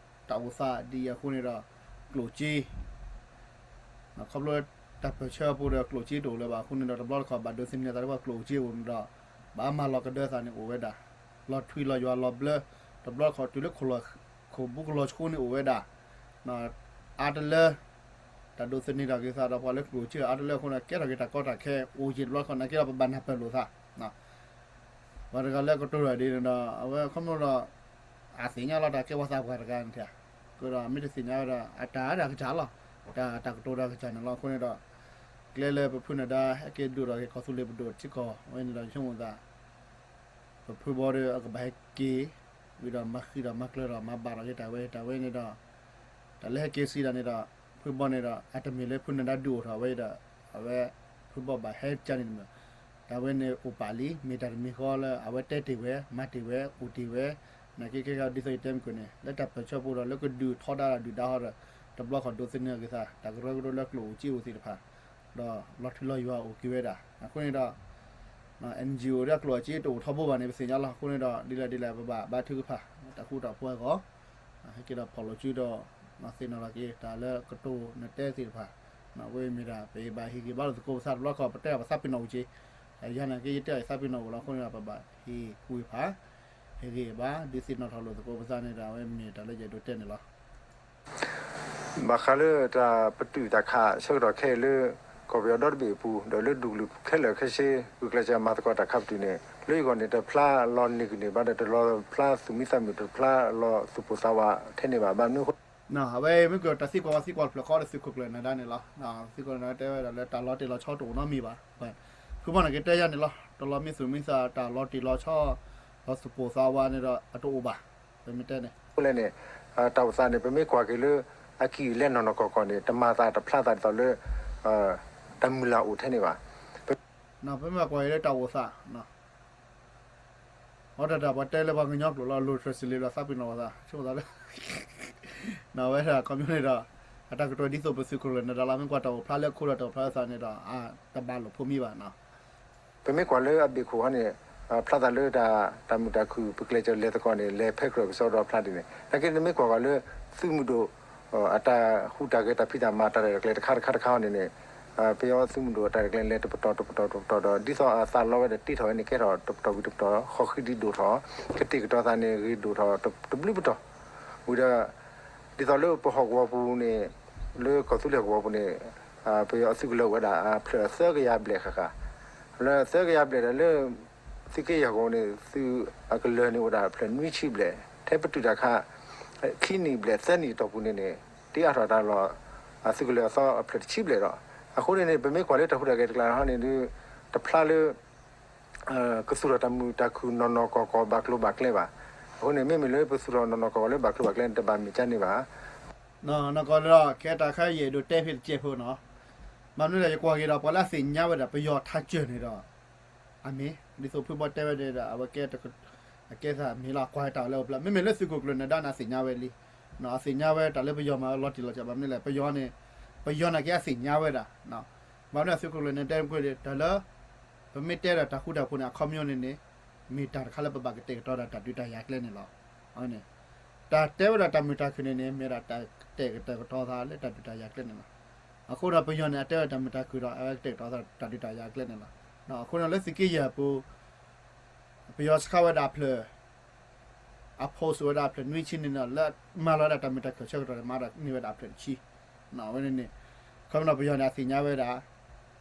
တၢ်အိၣ်သးဒ်အံၤအဃိန့ၣ်ဒီး ကျိၣ်စ့ ခီဖျိလၢတၢ်ပၢၢ်ဆၢအပူၤဒီး ကျိၣ်စ့တအိၣ်လၢၤဘၣ်အဃိန့ၣ်ဒီး တဘျီတခီၣ်ဘၣ်ဒိးသန့ၤအသးလၢပှၤကျိၣ်စ့အပူၤန့ၣ်ဒီး ဘၣ်မၤလီၤကဒၢသးန့ၣ်အိၣ်ဝဲဒၣ်, လီၤထွံလီၤယွၤလီၤဘျၢ, တဘျီတခီၣ်တုၤလၢ ခိၣ်ဘူးကလီၤဆူန့ၣ်အိၣ်ဝဲဒၣ်, အါတလၢ တၢ်ဒိးသန့ၤထီၣ်က့ၤသးဒီးပှၤလၢကျိၣ်စ့အါတလၢအဃိန့ၣ် ကဲထီၣ်က့ၤတၢ်ကီတၢ်ခဲ အိၣ်ယံာ်တဘျီတခီၣ် နာ်က့ဒီးပဘၣ်နၢ်ပၢၢ်လိာ်သး ပှၤတဂၤလၢကတိၤတၢ်ဒ်န့ၣ်ဒီး အဝဲခီဖျိဒီး အသ့ၣ်ညါလီၤတၢ်ကဲပှၤသးပှၢ်တဂၤန့ၣ်, ကဒီးမ့ၢ်တသ့ၣ်ညါဝဲဒီး အတၢ်ဒၣ်ကစၢ်လီၤ, တၢ်တၢ်ကတိၤဒၣ်ကစၢ်န့ၣ်လီၤ. အဃိန့ၣ်ဒီး ကျဲလၢပဖုနၢၤဒါဟဲက့ၤဒိၣ်ထီၣ်က့ၤကီၢ်သူလ့ၤပဒိၣ်ထံကီၢ်ဝဲန့ၣ်ဒီး ယဆိကမိၣ်သး ပဖုဘီဒီးအကဘၣ်ဟဲက့ၤ ဝံၤဒီးမၤဃံးဒီးမၤကျၢၤဒီးမၤဘၣ်ထီၣ်က့ၤတၢ်ဝဲတၢ်ဝဲန့ၣ်ဒီး တၢ်လၢဟဲက့ၤစံးဒၣ်န့ၣ်ဒီး ဖုဘီန့ၣ်ဒီး အတမ့ၢ်လၢဖုနၢၤဒါဒုးအိၣ်ထီၣ်ဝဲဒီး အဝဲ ဖုဘီဘၣ်ဟဲကၢန့ၣ်တမ့ၢ်, တၢ်ဝဲန့ၣ်အိၣ်ပာ်လံ မ့ၢ်တၢ်တမံၤဃီလၢအဝဲတဲတ့ၢ်ဝဲ မၤတ့ၢ်ဝဲ အိၣ်တ့ၢ်ဝဲ, နာ်က့ခဲကဒ်သိးယတဲမုၢ်ကၢၢ်န့ၣ် လၢတၢ်ပၢၢ်ဆၢပူၤဒီးလၢကဒုးထီဒါတၢ်ဒုၣ်ဒါဟီဒီး တဘျီဃီဒိးသန့ၤက့ၤသး တၢ်ကရၢကရိလၢကျိၣ်အိၣ်စ့အိၣ်သ့ၣ်တဖၣ်, ဒီးလီၤထွံလီၤယွၤအိၣ်က့ၤဝဲဒၣ် အဃိန့ၣ်ဒီး NGO ဒီးကျိၣ်အိၣ်စ့တအိၣ်ထီဘိဘၣ်န့ၣ် ပသ့ၣ်ညါလီၤ. အဃိန့ၣ်ဒီး ဒ်လဲၣ်ဒ်လဲၣ် ပဘၣ်ဘါထုကဖၣ် တၢ်ဃူတၢ်ဖိးအဂီၢ် ဟဲက့ၤဒီးဖီၣ်လိာ်စုဒီး သ့ၣ်နီၣ်ထီၣ်က့ၤ တၢ်လၢကတိၤနတဲသ့ၣ်တဖၣ်, အဝဲမ့ၢ်ဒၣ် ပဘၣ်ဟ့ၣ်ဂံၢ်ဘါလိာ်သကိးပသးတဘျီခီၣ် ပတဲပသးပ့ၤနီၣ်အိၣ်က့ၤ, ယၤန့ၣ်က့ ယတဲအီၤယသးပ့ၤနီၣ်အိၣ်လီၤ. အဃိန့ၣ်ဒီး ပဘၣ်ဟ့ၣ်ကူၣ်ဟ့ၣ်ဖး ဟ့ၣ်ဂံၢ်ဟ့ၣ်ဘါ ဒုးသ့ၣ်နီၣ်ထီၣ်လိာ်သကိးပသးန့ၣ်ဒီး အဝဲမ့ၢ်တၢ်လၢယအဲၣ်ဒိးတဲန့ၣ်လီၤ. ဘၣ်ဃးလၢတၢ်ပတုာ်တၢ်ခးဆၢကတီၢ်ခဲအံၤလၢ ကီၢ်ပယီၤဒီတဘ့ၣ်အပူၤ ဒီးလၢဒူၣ်ကလုာ်ခဲလၢာ်ခဲဆ့ ဂုာ်ကျဲးစၢးမၤသကိးတၢ်ခးပတုာ်န့ၣ် လၢယဂီၢ်န့ၣ် တဖျါလီၤနံၤကန့ၢ်ဘၣ်ဒီး တလီၤဖျါသူၣ်မံသးမုာ် တဖျါလီၤသူၣ်ပိၢ်သးဝးထဲန့ၣ်ဘၣ်. ဘၣ်မနုၤအဃိ အဝဲမ့ၢ်ကတၢ်သံကွၢ်ဝဲသံကွၢ်တဖျၢၣ်ဃီဒီးသုးခိၣ်ကျၢၢ်နၢၤဒါန့ၣ်လီၤ. သုးခိၣ်ကျၢၢ်နၢၤဒါတဲဝဲဒၣ်လၢတၢ်လီၤတ့ၢ်လီၤဆီတအိၣ်နီတမံၤဘၣ်. ဖုဘီန့ၣ်ကတဲယၤန့ၣ်လီၤ. တလီၤမံသူၣ်မံသး တၢ်လီၤတ့ၢ်လီၤဆီ လီၤသူၣ်ပိၢ်သးဝးန့ၣ်ဒီး အတအိၣ်ဘၣ်. ပမ့ၢ်တဲန့ၣ် အဃိလဲၣ်န့ၣ် တၢ်အိၣ်သးန့ၣ် ပမ့ၢ်ကွၢ်က့ၤလၢ အကံၢ်အလဲနီၢ်နီၢ်ကီၢ်ကီၢ်န့ၣ် တမၤသးတဖျါသးဒ်သိးလၢ တၢ်မုၢ်လၢ်အိၣ်ထဲန့ၣ်ဘၣ်. ပမ့ၢ်ကွၢ်က့ၤလၢတၢ်အိၣ်သး အီၤတၢ်တၢ်ပှၤတဲလၢပှၤကညီကျိာ်လီၤ လိၤတြဲၤစလံလီၤ သးပ့ၤနီၣ်အသး ဆိကမိၣ်သးလၢ ဝဲဒၣ်ခီပညီန့ၣ်ဒီး အတၢ်ကတိၤဒ်သိးပသုးခိၣ်ကျၢၢ်နၢၤဒါလီၤ မ့ၢ်ကွၢ်တၢ်အိၣ်ဖျါလၢခိဒီးတၢ်အိၣ်ဖျါလၢသးန့ၣ်ဒီး တဘၣ်လိာ်ဖိးမံဘၣ်နီၤ. ပမ့ၢ်ကွၢ်လၢအဘ့ၣ်ခိၣ်ဟီန့ၣ် ဖျါသးလၢတၢ် တၢ်မုာ်တၢ်ခုၣ် ပကျဲးစၢးလဲၤသကိးန့ၣ် လဲၤဖဲကြၢးကစီဒီဖျါဒ်န့ၣ် နာ်က့နမ့ၢ်ကွၢ်ကွၢ်လၢ သုးမုၢ်ဒိၣ် အတၢ်ဟူးတၢ်ဂဲၤ တၢ်ဖံးတၢ်မၤ တၢ်ရဲၣ်တၢ်ကျဲၤတခါတခါတခါဟီန့ၣ်န့ၣ် ပယီၤသုးမုၢ်ဒိၣ်အတၢ်ရဲၣ်တၢ်ကျဲၤလဲၤတပတီၢ်တပတီၢ်တပတီၢ်ဒီး ဒ်သိးအသးလီဝဲဒီးတ့ထီၣ်ဝဲန့ၣ် ကဲထီၣ်တပတီၢ်ဝံၤတပတီၢ် ဃီဃံဒံးဒိၣ်ထီၣ် ကတ့ၢ်ကတီၤသးန့ၣ်ဂ့ၤဒိၣ်ထီၣ်တဘျုးပတီၢ် ဝံၤဒီး ဒ်သိးလၢပဟီၣ်ကဝီၤပူၤန့ၣ် လၢကီၢ်သူလ့ၤဟီၣ်ကဝီၤပူၤန့ၣ် ပယီၤအသုးကလၢၤအိၣ်ဝဲဒၣ်အဖျၢၣ်သၢကယၤဘျဲၣ်ဃၣ်ဃၣ် လၢသၢကယၤဘျဲၣ်ဒီးလၢ သုးက့ယဲၢ်ဟီၣ်ကဝီၤန့ၣ် သုးအကလၢၤန့ၣ်အိၣ်ဒၣ်အဖျၢၣ်နွံဆံဘျဲၣ် ထဲပတုာ်တၢ်ခး ခံနံၣ်ဘျဲၣ်သၢနံၣ်အတီၢ်ပူၤန့ၣ်န့ၣ် တ့အါထီၣ်တၢ်လီၢ် အသုးကလၢၤအသီအဖျၢၣ်တဆံဘျဲၣ်ဒီး အဃိန့ၣ်န့ၣ် ပမ့ၢ်ကွၢ်လၢတၢ်ဟူးတၢ်ဂဲၤတကျါဟီန့ၣ်ဒီး တဖျါလၢ ကသူၣ်ထီၣ်တၢ်မုာ်တၢ်ခုၣ်နီၢ်နီၢ်ကီၢ်ကီၢ်ဘၣ်ကျိၤဘၣ်ကျဲဘၣ်. အဃိန့ၣ် မ့မ့ၢ်လၢပသူၣ်ထီၣ်နီၢ်နီၢ်ကီၢ်ကီၢ်လၢဘၣ်ကျိၤဘၣ်ကျဲန့ၣ် တဘၣ်မ့ၢ်ကၢ်န့ၣ်ဘၣ်. နီၢ်နီၢ်ကီၢ်လၢ ကဲတၢ်ခါယအဲၣ်ဒိးတဲဖဲတကဲးဖိနီၤ. ဘၣ်မနုၤလဲၣ် ယကွၢ်က့ၤဒီး ပှၤလၢအသ့ၣ်ညါဝဲဒၣ် ပယီၤထးစၢၢ်န့ၣ်ဒီး အမ့ၢ် ဒ်သိးဖုဘီတဲဝဲဒီး အဝဲကဲ အကဲသးမ့ၢ်လီၤ ကွၢ်တၢ်လၢအအိၣ်ဖျါ မ့မ့ၢ်လၢသုးခိၣ်ကျၢၢ်နၢၤဒါန့ၣ် အသ့ၣ်ညါဝဲလံ. အသ့ၣ်ညါဝဲတၢ်လၢပယီၤမၤဝဲလီၤတံၢ်လီၤဆဲး ဘၣ်မနုၤလဲၣ် ပယီၤန့ၣ် ပယီၤန့ၣ်က့အသ့ၣ်ညါဝဲဒၣ် ဘၣ်မနုၤသုးခိၣ်ကျၢၢ်နၢၤဒါတဲကွၢ်ဒီး တၢ်လၢ ပမ့ၢ်တဲဒီးတၢ်ဃူတၢ်ဖိးန့ၣ် အခီပညီန့ၣ်န့ၣ် မ့ၢ်တၢ်တခါလၢပဘၣ်ကတဲာ်ကတီၤဒီးတၢ်ဒုးတၢ်ယၤကျဲန့ၣ်လီၤ. တၢ်တဲဝဲဒၣ်တၢ်မုာ်တၢ်ခုၣ်န့ၣ်န့ၣ် မ့ၢ်ဒၣ်တၢ်ကတဲာ်ကတီၤသးလၢတၢ်ဒုးတၢ်ယၤကျဲန့ၣ်လီၤ. အဃိဒီးပယီၤန့ၣ် အတဲဝဲတၢ်မုာ်တၢ်ခုၣ်ဒီး အဝဲကတဲာ်ကတီၤသးတၢ်ဒုးတၢ်ယၤကျဲန့ၣ်လီၤ. အဃိန့ၣ်လၢသုးက့ယဲၢ်အပူၤ ပယီၤစခါဝဲဒၣ်အဖျၢၣ် အ post ဝဲဒၣ်အဖျၢၣ်နွံဆံန့ၣ်ဒီး လၢမၤလီၤဝဲဒၣ်တၢ်မုာ်တၢ်ခုၣ်ဆၢကတီၢ်န့ၣ် မၤဒၣ်န့ၢ်ဝဲဒၣ်အဖျၢၣ်တဆံ. အဝဲန့ၣ်န့ၣ် ခီဖျိပယီၤန့ၣ် အသ့ၣ်ညါဝဲဒၣ်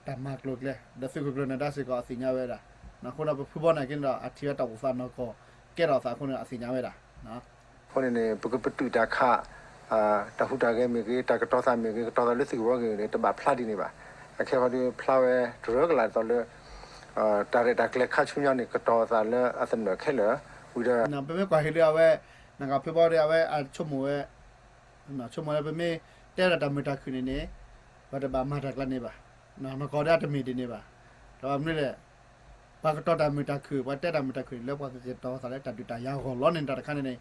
တၢ်မၤကျိၤကျဲ ဒီးသုးခိၣ်ကျၢၢ်နၢၤဒါစ့ၢ်ကီးအသ့ၣ်ညါဝဲဒၣ်. အဃိဒီးပဖုဘီန့ၣ်က့န့ၣ်ဒီး အထံၣ်ဝဲတၢ်အိၣ်သးနီၢ်ကီၢ် ကဲထီၣ်အသးအဃိန့ၣ် အသ့ၣ်ညါဝဲဒၣ်. အဃိန့ၣ်န့ၣ် ပကပတုာ်တၢ်ခး တၢ်ဟူးတၢ်ဂဲၤမ့ၢ်ဂ့ၤ တၢ်ကတီၤသးမ့ၢ်ဂ့ၤ ကတီၤသးလၢသုးကဝီၤဂ့ၤန့ၣ် တဘၣ်ဖျါဒ်န့ၣ်ဘၣ်. အခဲဃီဒီးဖျါဝဲတရၢကလာ်ဒ်သိးလၢ တၢ်ရဲၣ်တၢ်ကျဲၤခါဆူညါန့ၣ် ကတီၤသးလၢအသနၢၣ်ခဲလၢာ် ဝံၤဒီး ပမ့ၢ်ကွၢ်က့ၤလၢအဝဲ နကဖုဘီဒီးအဝဲအဆိကမိၣ်ဝဲ ဆိကမိၣ်လၢပမ့ၢ်တဲဒၣ်တၢ်မုာ်တၢ်ခုၣ်န့ၣ်န့ၣ် ပှၤတဘၣ်မၤတၢ်ကျါန့ၣ်ဘၣ်. နီၢ်ကီၢ်ဒီးအတမ့ၢ်ဒ်န့ၣ်ဘၣ်. တဘၣ်မနုၤလဲၣ် ပှၤကတီၤတၢ်မုာ်တၢ်ခုၣ် ပှၤတဲတၢ်မုာ်တၢ်ခုၣ်န့ၣ် လၢပှၤကကတီၤသးလၢတၢ်ဒုးတၢ်ယၤအဂီၢ်လီၤန့ၣ် တၢ်တခါန့ၣ်န့ၣ်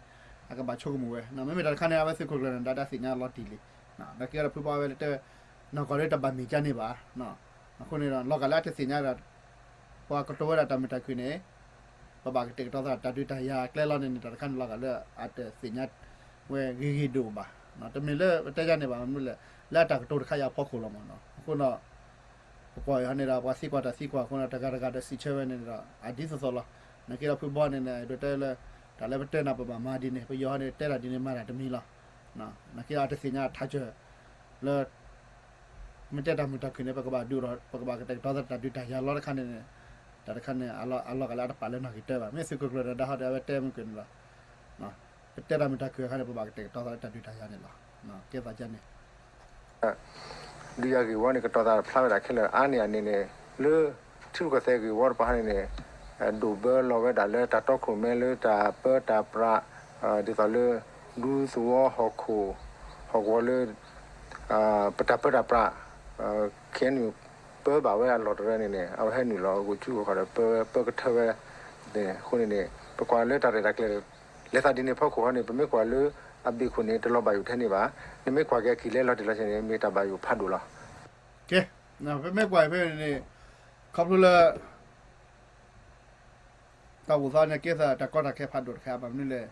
အကဘၣ်ဆိကမိၣ်ဝဲ, မ့မ့ၢ်တၢ်တခါန့ၣ် အဝဲသုးခိၣ်ကျၢၢ်န့ၣ် ဒၣ်တၢ်သ့ၣ်ညါလီၤတံၢ်လံ. နာ်က့ဒီးဖုဘီဝဲလၢတဲ နီၢ်ကီၢ်လၢတဘၣ်မ့ၢ်ကန့ၣ်ဘၣ်. အဃိန့ၣ်ဒီး လီၤဂာ်လၢအတသ့ၣ်ညါဒီး ပှၤကတိၤဝဲဒၣ်တၢ်မုာ်တၢ်ခုၣ်န့ၣ် ပဘၣ်ကတဲာ်ကတီၤသးတၢ်ဒုးတၢ်ယၤကျဲလီၤန့ၣ်န့ၣ် တၢ်တခါန့ၣ်လီၤဂာ်လၢအတသ့ၣ်ညါဝဲဂ့ၤဂ့ၤဒိၣ်ဘၣ်. တမ့ၢ်လၢပတဲယါန့ၣ်ဘၣ် မနုၤလဲၣ် လၢအတၢ်ကတိၤတခါအံၤအဖီခိၣ်လီၤမး. အဃိဒီး ပကွၢ်အံၤဟီန့ၣ်ဒီး ပှၤသံကွၢ်တၢ်သံကွၢ်အဃိန့ၣ် တဂၤတဂၤဒီးစံးဆၢဝဲန့ၣ်ဒီး အဒ်သိးသိးလီၤ. နာ်က့ဒီးဖုဘီန့ၣ်န့ၣ် ဒိးတဲလၢ တၢ်လၢပတဲနၤ ပဘၣ်မၤဒ်န့ၣ် ပယီၤဟီန့ၣ် တဲတၢ်ဒ်န့ၣ် မၤတၢ်တမံၤလီၤ. နာ်က့ဒီးအတသ့ၣ်ညါအထးစၢၤလၢ မ့ၢ်တဲတၢ်မုာ်တၢ်ခုၣ်န့ၣ် ပကဘၣ်ဒုးဒီး ပကဘၣ်ကတဲာ်ကတီၤသးတၢ်ဒုးတၢ်ယၤလီၤတခါန့ၣ်န့ၣ် တၢ်တခါန့ၣ် အလီၤဂာ်လၢအတပာ်လၢနီၢ်ဂ့ၤတၢဘၣ်. မ့ၢ်သုးခိၣ်ကျၢၢ်ဒီးဒၣ်ဟီဒီး အဝဲတဲမုာ်ကွံာ်န့ၣ်လီၤ. ပတဲတၢ်မုာ်တၢ်ခုၣ်အခါန့ၣ် ပဘၣ်ကတဲာ်ကတီၤသးလၢတၢ်ဒုးတၢ်ယၤန့ၣ်လီၤ. ကဲသးကန့ၣ် ဒုးယၤဂ့ၢ်ဝီန့ၣ် ကတီၤသးဖျါဝဲဒၣ်ခဲလၢာ်အါန့ၢ်အန့ၣ်န့ၣ် လၢထံရူၢ်ကီၢ်သဲးဂ့ၢ်ဝီတပၤန့ၣ်န့ၣ် ဒိၣ်ဘၢလီၤဝဲဒၣ်လၢတၢ်တီခိၣ်ရိၣ်မဲလၢတၢ်ပၢတၢ်ပြး ဒ်သိးလၢ ဒူသဝီဟီၣ်ခိၣ် ဟီၣ်ကဝီၤလၢ ပတၢ်ပၢတၢ်ပြး ခဲအံၤ ပၢဘၣ်ဝဲအလီၢ်တရၢန့ၣ်န့ၣ် အဝဲဟဲနုာ်လီၤဂိၢ်ကူဂိၢ်ခီဒီး ပၢပၢကထၢဝဲ အဃိန့ၣ်န့ၣ် ပကွၢ်လၢတၢ်ရဲၣ်တၢ်ကျဲၤ လဲၤသးဒ်န့ၣ်အဖီခိၣ်ဟီန့ၣ် ပမ့ၢ်ကွၢ်လၢအဘ့ၣ်ခိၣ်န့ၣ် တလီၤဘၣ်ယိၣ်ထဲန့ၣ်ဘၣ်. နမ့ၢ်ကွၢ်က့ၤအကံၢ်လဲလီၤတံၢ်လီၤဆဲးန့ၣ် မ့ၢ်တၢ်ဘၣ်ယိၣ်ဖးဒိၣ်လီၤ. ကဲ, ပမ့ၢ်ကွၢ်ဖဲန့ၣ်န့ၣ် ခီဖျိလၢ တၢ်အိၣ်သးန့ၣ် ကဲသးတၢ်ကီတၢ်ခဲဖးဒိၣ်တခါ ဘၣ်မနုၤလဲၣ်.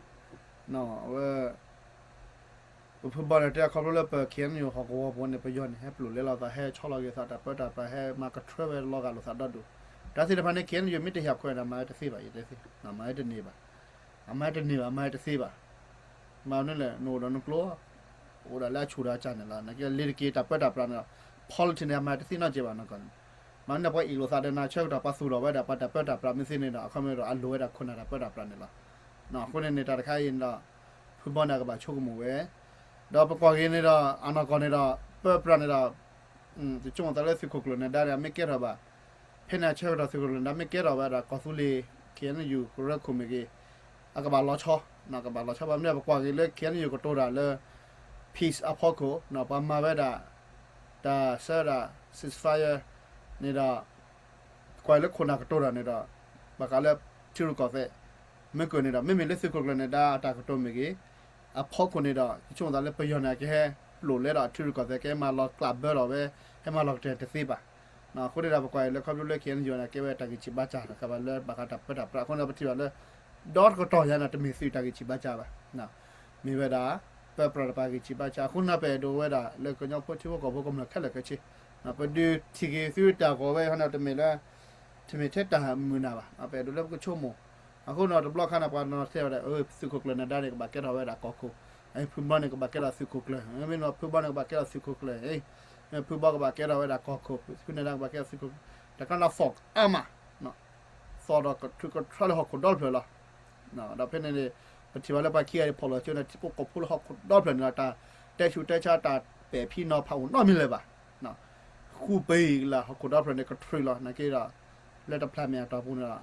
အဝဲ ပဖုဘီန့ၣ် တဲခီဖျိလၢပ ခဲအံၤ ဟီၣ်ကဝီၤပူၤန့ၣ် ပယီၤန့ၣ် ဟဲပျိာ်လဲလိာ်သး ဟဲဆီလီၤက့ၤသးတၢ်ပၢတၢ်ပြး ဟဲမၤကထၢဝဲလီၤဂာ်လိာ်သးဒီဒူၣ်. တၢ်သ့ၣ်တဖၣ်န့ၣ် ခဲအံၤ မ့ၢ်တဟ့ၣ်ခွဲးန့ၣ် မၤဝဲတသ့ဘၣ်, ယတဲသ့, မၤဝဲတန့ၢ်ဘၣ်, အမၤဝဲတန့ၢ်ဘၣ်, မၤဝဲတသ့ဘၣ်. မၤမနုၤလဲၣ် နအိၣ်ဒီးနကျိ အိၣ်ဒၣ်လၢအဆူၣ်ဒီးအကၢ်န့ၣ်လီၤ. နာ်က့လ့ၤတက့ၤတၢ်ပၢတၢ်ပြးန့ၣ်ဒီး politics န့ၣ် အမၤတသ့နီတစဲးဘၣ်နီၢ်ကီၢ်န့ၣ်. မၤန့ၣ် ပှၤအ့ၣ်လိာ်သးဒီးနၤဆၢကတီၢ် ပှၤသူၣ်ထီၣ်ဝဲဒၣ် ပှၤတၢ်ပၢတၢ်ပြးမ့ၢ်သ့န့ၣ်ဒီး အခီပညီဒီး အလိၣ်ဝဲဒၣ်ခိၣ်နၢ်တၢ်ပၢတၢ်ပြးန့ၣ်လီၤ. အဃိန့ၣ်န့ၣ် တၢ်တခါအံၤန့ၣ်ဒီး ဖုဘီန့ၣ် အကဘၣ်ဆိကမိၣ်ဝဲ, ဒီးပကွၢ်က့ၤန့ၣ်ဒီး အနီၢ်ကီၢ်န့ၣ်ဒီး ပၢပြးန့ၣ်ဒီး တဆိကမိၣ်သးလၢသုးခိၣ်ကျၢၢ်နဒါန့ၣ် အမ့ၢ်ကဲထီၣ်ဘၣ် ဖဲန့ၣ်အဆၢကတီၢ်သုးခိၣ်ကျၢၢ်နဒါမ့ၢ်ကဲထီၣ်ဝဲဒၣ် ကီၢ်သူလ့ၤ ခဲအံၤ ကရၢခိၣ်မ့ၢ်ဂ့ၤ အကဘၣ်လီၤဆီ, ကဘၣ်လီၤဆီဘၣ်မနုၤ ပကွၢ်က့ၤလၢ ခဲအံၤ ကတိၤတၢ်လၢ peace အဖီခိၣ် ပှၤမၤဝဲဒၣ် တၢ်ဆၢဒၣ် ceasefire န့ၣ်ဒီး ကွၢ်လၢခိၣ်နၢ်ကတိၤတၢ်န့ၣ်ဒီး ဘၣ်ဃးလၢထံရူၢ်ကီၢ်သဲး မ့ၢ်ကၢၢ်န့ၣ်ဒီး မ့မ့ၢ်လၢသုးခိၣ်ကျၢၢ်နဒါအတၢ်ကတိၤမ့ၢ်ဂ့ၤ အဖီခိၣ်န့ၣ်ဒီး ယဆိကမိၣ်သးလၢပယီၤန့ၣ် ကဟဲပျိာ်လဲဒီးထံရူၢ်ကီၢ်သဲး ကဟဲမၤလီၤကျးဘၢလီၤဝဲ ဟဲမၤလီၤကတၢၢ်တသ့ဘၣ်. အဃိန့ၣ်ဒီး ပကွၢ်အံၤလၢခီဖျိလၢ ခဲအံၤ န့ၣ် ကဲဝဲတၢ်ဂံၢ်ဆံးဘါစၢ် ကဘၣ်လၢဘၣ်ဃးတၢ်ပၢတၢ်ပြး အဃိန့ၣ်ဒီး ပထံၣ်ဘၣ်လၢ ဒီတကတီၢ်ညါန့ၣ် တမ့ၢ်သုးတၢ်ဂံၢ်ဆံးဘါစၢ်ဘၣ် မ့ၢ်ဝဲဒၣ် ပၢပြးတပၤဂံၢ်ဆံးဘါစၢ် အဃိန့ၣ် ပအဲၣ်ဒိးဝဲဒၣ်လၢကညီဖိထံဖိကီၢ်ဖိကမျၢၢ်ခဲလၢာ်ခဲဆ့ ပဒုးထံၣ်က့ၤသုတၢ်ဂီၤဝဲဟီန့ၣ် တမ့ၢ်လၢ တမ့ၢ်ထဲတၢ်မုာ်နၢ်ဘၣ် ပအဲၣ်ဒိးလၢပကဆိကမိၣ် အဃိန့ၣ် တဘျီခါန့ၣ် ပှၤနီၤထဲဝဲဒၣ် သုးခိၣ်ကျၢၢ်နဒါန့ၣ် ကဘၣ်ကဲထီၣ်ဝဲဒၣ်ကီၢ်ခိၣ်, ဖုဘီန့ၣ် ကဘၣ်ကဲထီၣ်သုးခိၣ်ကျၢၢ်, မ့ၢ်ဖုဘီန့ၣ် ကဘၣ်ကဲထီၣ်သုးခိၣ်ကျၢၢ်, ဖုဘီကဘၣ်ကဲထီၣ်ဝဲဒၣ်ကီၢ်ခိၣ်, ဖုနဒါကဘၣ်ကဲထီၣ်သုးခိၣ်, တခါန့ၣ် force အါမး သီၣ်ဒီးကထုးကထြၢလၢဟီၣ်ခိၣ်ဒီဖျၢၣ်လီၤ. ဒီးဖဲန့ၣ်န့ၣ် ပထံၣ်ဘၣ်လၢပှၤခံဂၤအံၤ ဖီၣ်လီၤစုန့ၣ် ထံဖိကီၢ်ဖိလၢဟီၣ်ခိၣ်ဒီဖျၢၣ်န့ၣ်လီၤ. တၢ်တဲဆူးတဲဆါတၢ်ပဲာ်ဖံနီၤဖးအိၣ်နီတမံၤလၢၤဘၣ်. ဃူပံၤကလၢ်ဟီၣ်ခိၣ်ဒီဖျၢၣ်န့ၣ် ကထြံးလီၤ. နာ်က့ဒီး လၢတဖျးမဲာ်အတီၢ်ပူၤန့ၣ်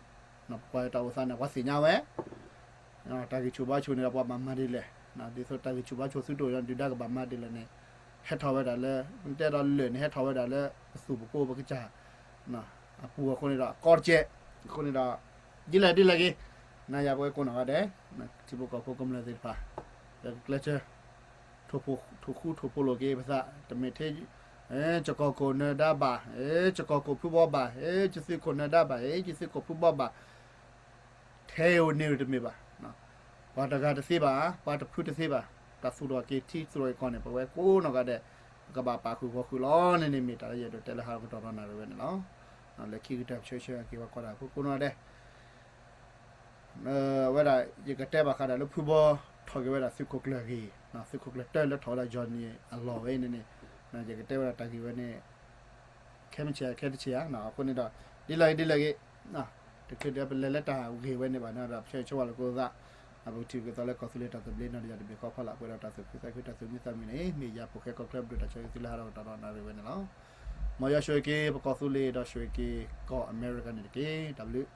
ဒီး ပကွၢ်တၢ်အိၣ်သးန့ၣ် ပှၤသ့ၣ်ညါဝဲ တၢ်ဂံၢ်ဆူၣ်ဘါဆူၣ်န့ၣ်ဒီး ပှၤမၤမၤဒ်လဲၣ်, ဒ်သိးတၢ်ဂံၢ်ဆူၣ်ဘါဆူၣ်သုတအိၣ်ဒီး ဒုၣ်ဒါကဘၣ်မၤဒ်လဲၣ်န့ၣ် ဟဲထီၣ်ဝဲဒၣ်လၢ တဲဒီးလၢာ်န့ၣ် ဟဲထီၣ်ဝဲဒၣ်လၢ ပသူၣ်ပကိပကစၢ် အပူၤအဃိန့ၣ်ဒီး ကီတကဲး, အဃိန့ၣ်ဒီး ဒ်လဲၣ်ဒ်လဲၣ်ဂ့ၤ, နၤယၤပဝဲကိးနီၢ်ဂၤဒဲး, ထံဖိကီၢ်ဖိကမျၢၢ်သ့ၣ်တဖၣ် ပကကျဲးစၢး ထိၣ်ဃူထိၣ်ဖိးလိာ်က့ၤပသး, တမ့ၢ်ထဲ ကီၢ်ခိၣ်နဒါဘၣ်, ကီၢ်ခိၣ်ဖုဘီဘၣ်, ကသုးခိၣ်နဒါဘၣ်, ကသုးခိၣ်ဖုဘီဘၣ် ထဲဧိၤန့ၣ်တမ့ၢ်ဘၣ်. ပှၤတဂၤတသ့ဘၣ်, ပှၤတဖုတသ့ဘၣ်, တၢ်သူၣ်ထီၣ်က့ၤထံသူၣ်ထီၣ်က့ၤကီၢ်န့ၣ် ပဝဲကိးနီၢ်ဂၤဒဲး ပကဘၣ်ပာ်ဃုာ်ဂီၤဃုာ်လီၤန့ၣ်န့ၣ် မ့ၢ်တၢ်လၢယအဲၣ်ဒိးတဲလၢဟးကတီၢ်ဒီးနၣ်ရံၣ်ဝဲန့ၣ်လီၤ. လၢခံကတၢၢ်ပဆၢဂ့ၤဆၢဝါက့ၤပှၤကွၢ်တၢ်ဖိကိးနီၢ်ဂၤဒဲး ဝဲဒၣ် ယကတဲဘၣ်ဃးဒီးလၢဖုဘီထီၣ်က့ၤဝဲဒၣ်သုးခိၣ်ကျၢၢ်ဂ့ၢ်, သုးခိၣ်ကျၢၢ်တၢၢ်လၢထီၣ်ဝဲဒၣ် Johnny အလီၢ်ဝဲအံၤန့ၣ်န့ၣ်, ယကတဲဝဲဒၣ်တၢ်ဂ့ၢ်ဝဲန့ၣ် ခဲမုၢ်ဆ့ၣ်ခဲတဆ့ၣ်ဧါ, အဃိန့ၣ်ဒီး ဒ်လဲၣ်ဂ့ၤဒ်လဲၣ်ဂ့ၤ, တချုးဒီးပလဲၤလၢတၢ်ဂ့ၢ်ဝဲန့ၣ်ဘၣ်န့ၣ်ဒီး ပဆၢဂ့ၤဆၢဝါလိာ်က့ၤသး, ပကထံၣ်လိာ်က့ၤသးလၢကီၢ်သူလ့ၤတၢ်သဘျ့န့ၣ်ဒီး ယတဘ့ၣ်ဃီဖီလာ် ပှဲၤဒီးတၢ်သူၣ်ခုသးခုတၢ်သူၣ်မံသးမုာ်န့ၣ် မ့ၢ်ယၤဖိၣ်ဃဲကီၢ်ချၢဘျုးတၢ်ဆၢဂ့ၤသုလၢဟးထီၣ်ကတီၢ်ဒီးနၣ်ရံၣ်ဝဲန့ၣ်လီၤ. မ်ယွၤဆိၣ်ဂ့ၤက့ၤပကီၢ်သူလ့ၤဒီးဆိၣ်ဂ့ၤက့ၤကီၢ်အမဲရကၤန့ၣ်တက့ၢ်. တၢ်ဘျုး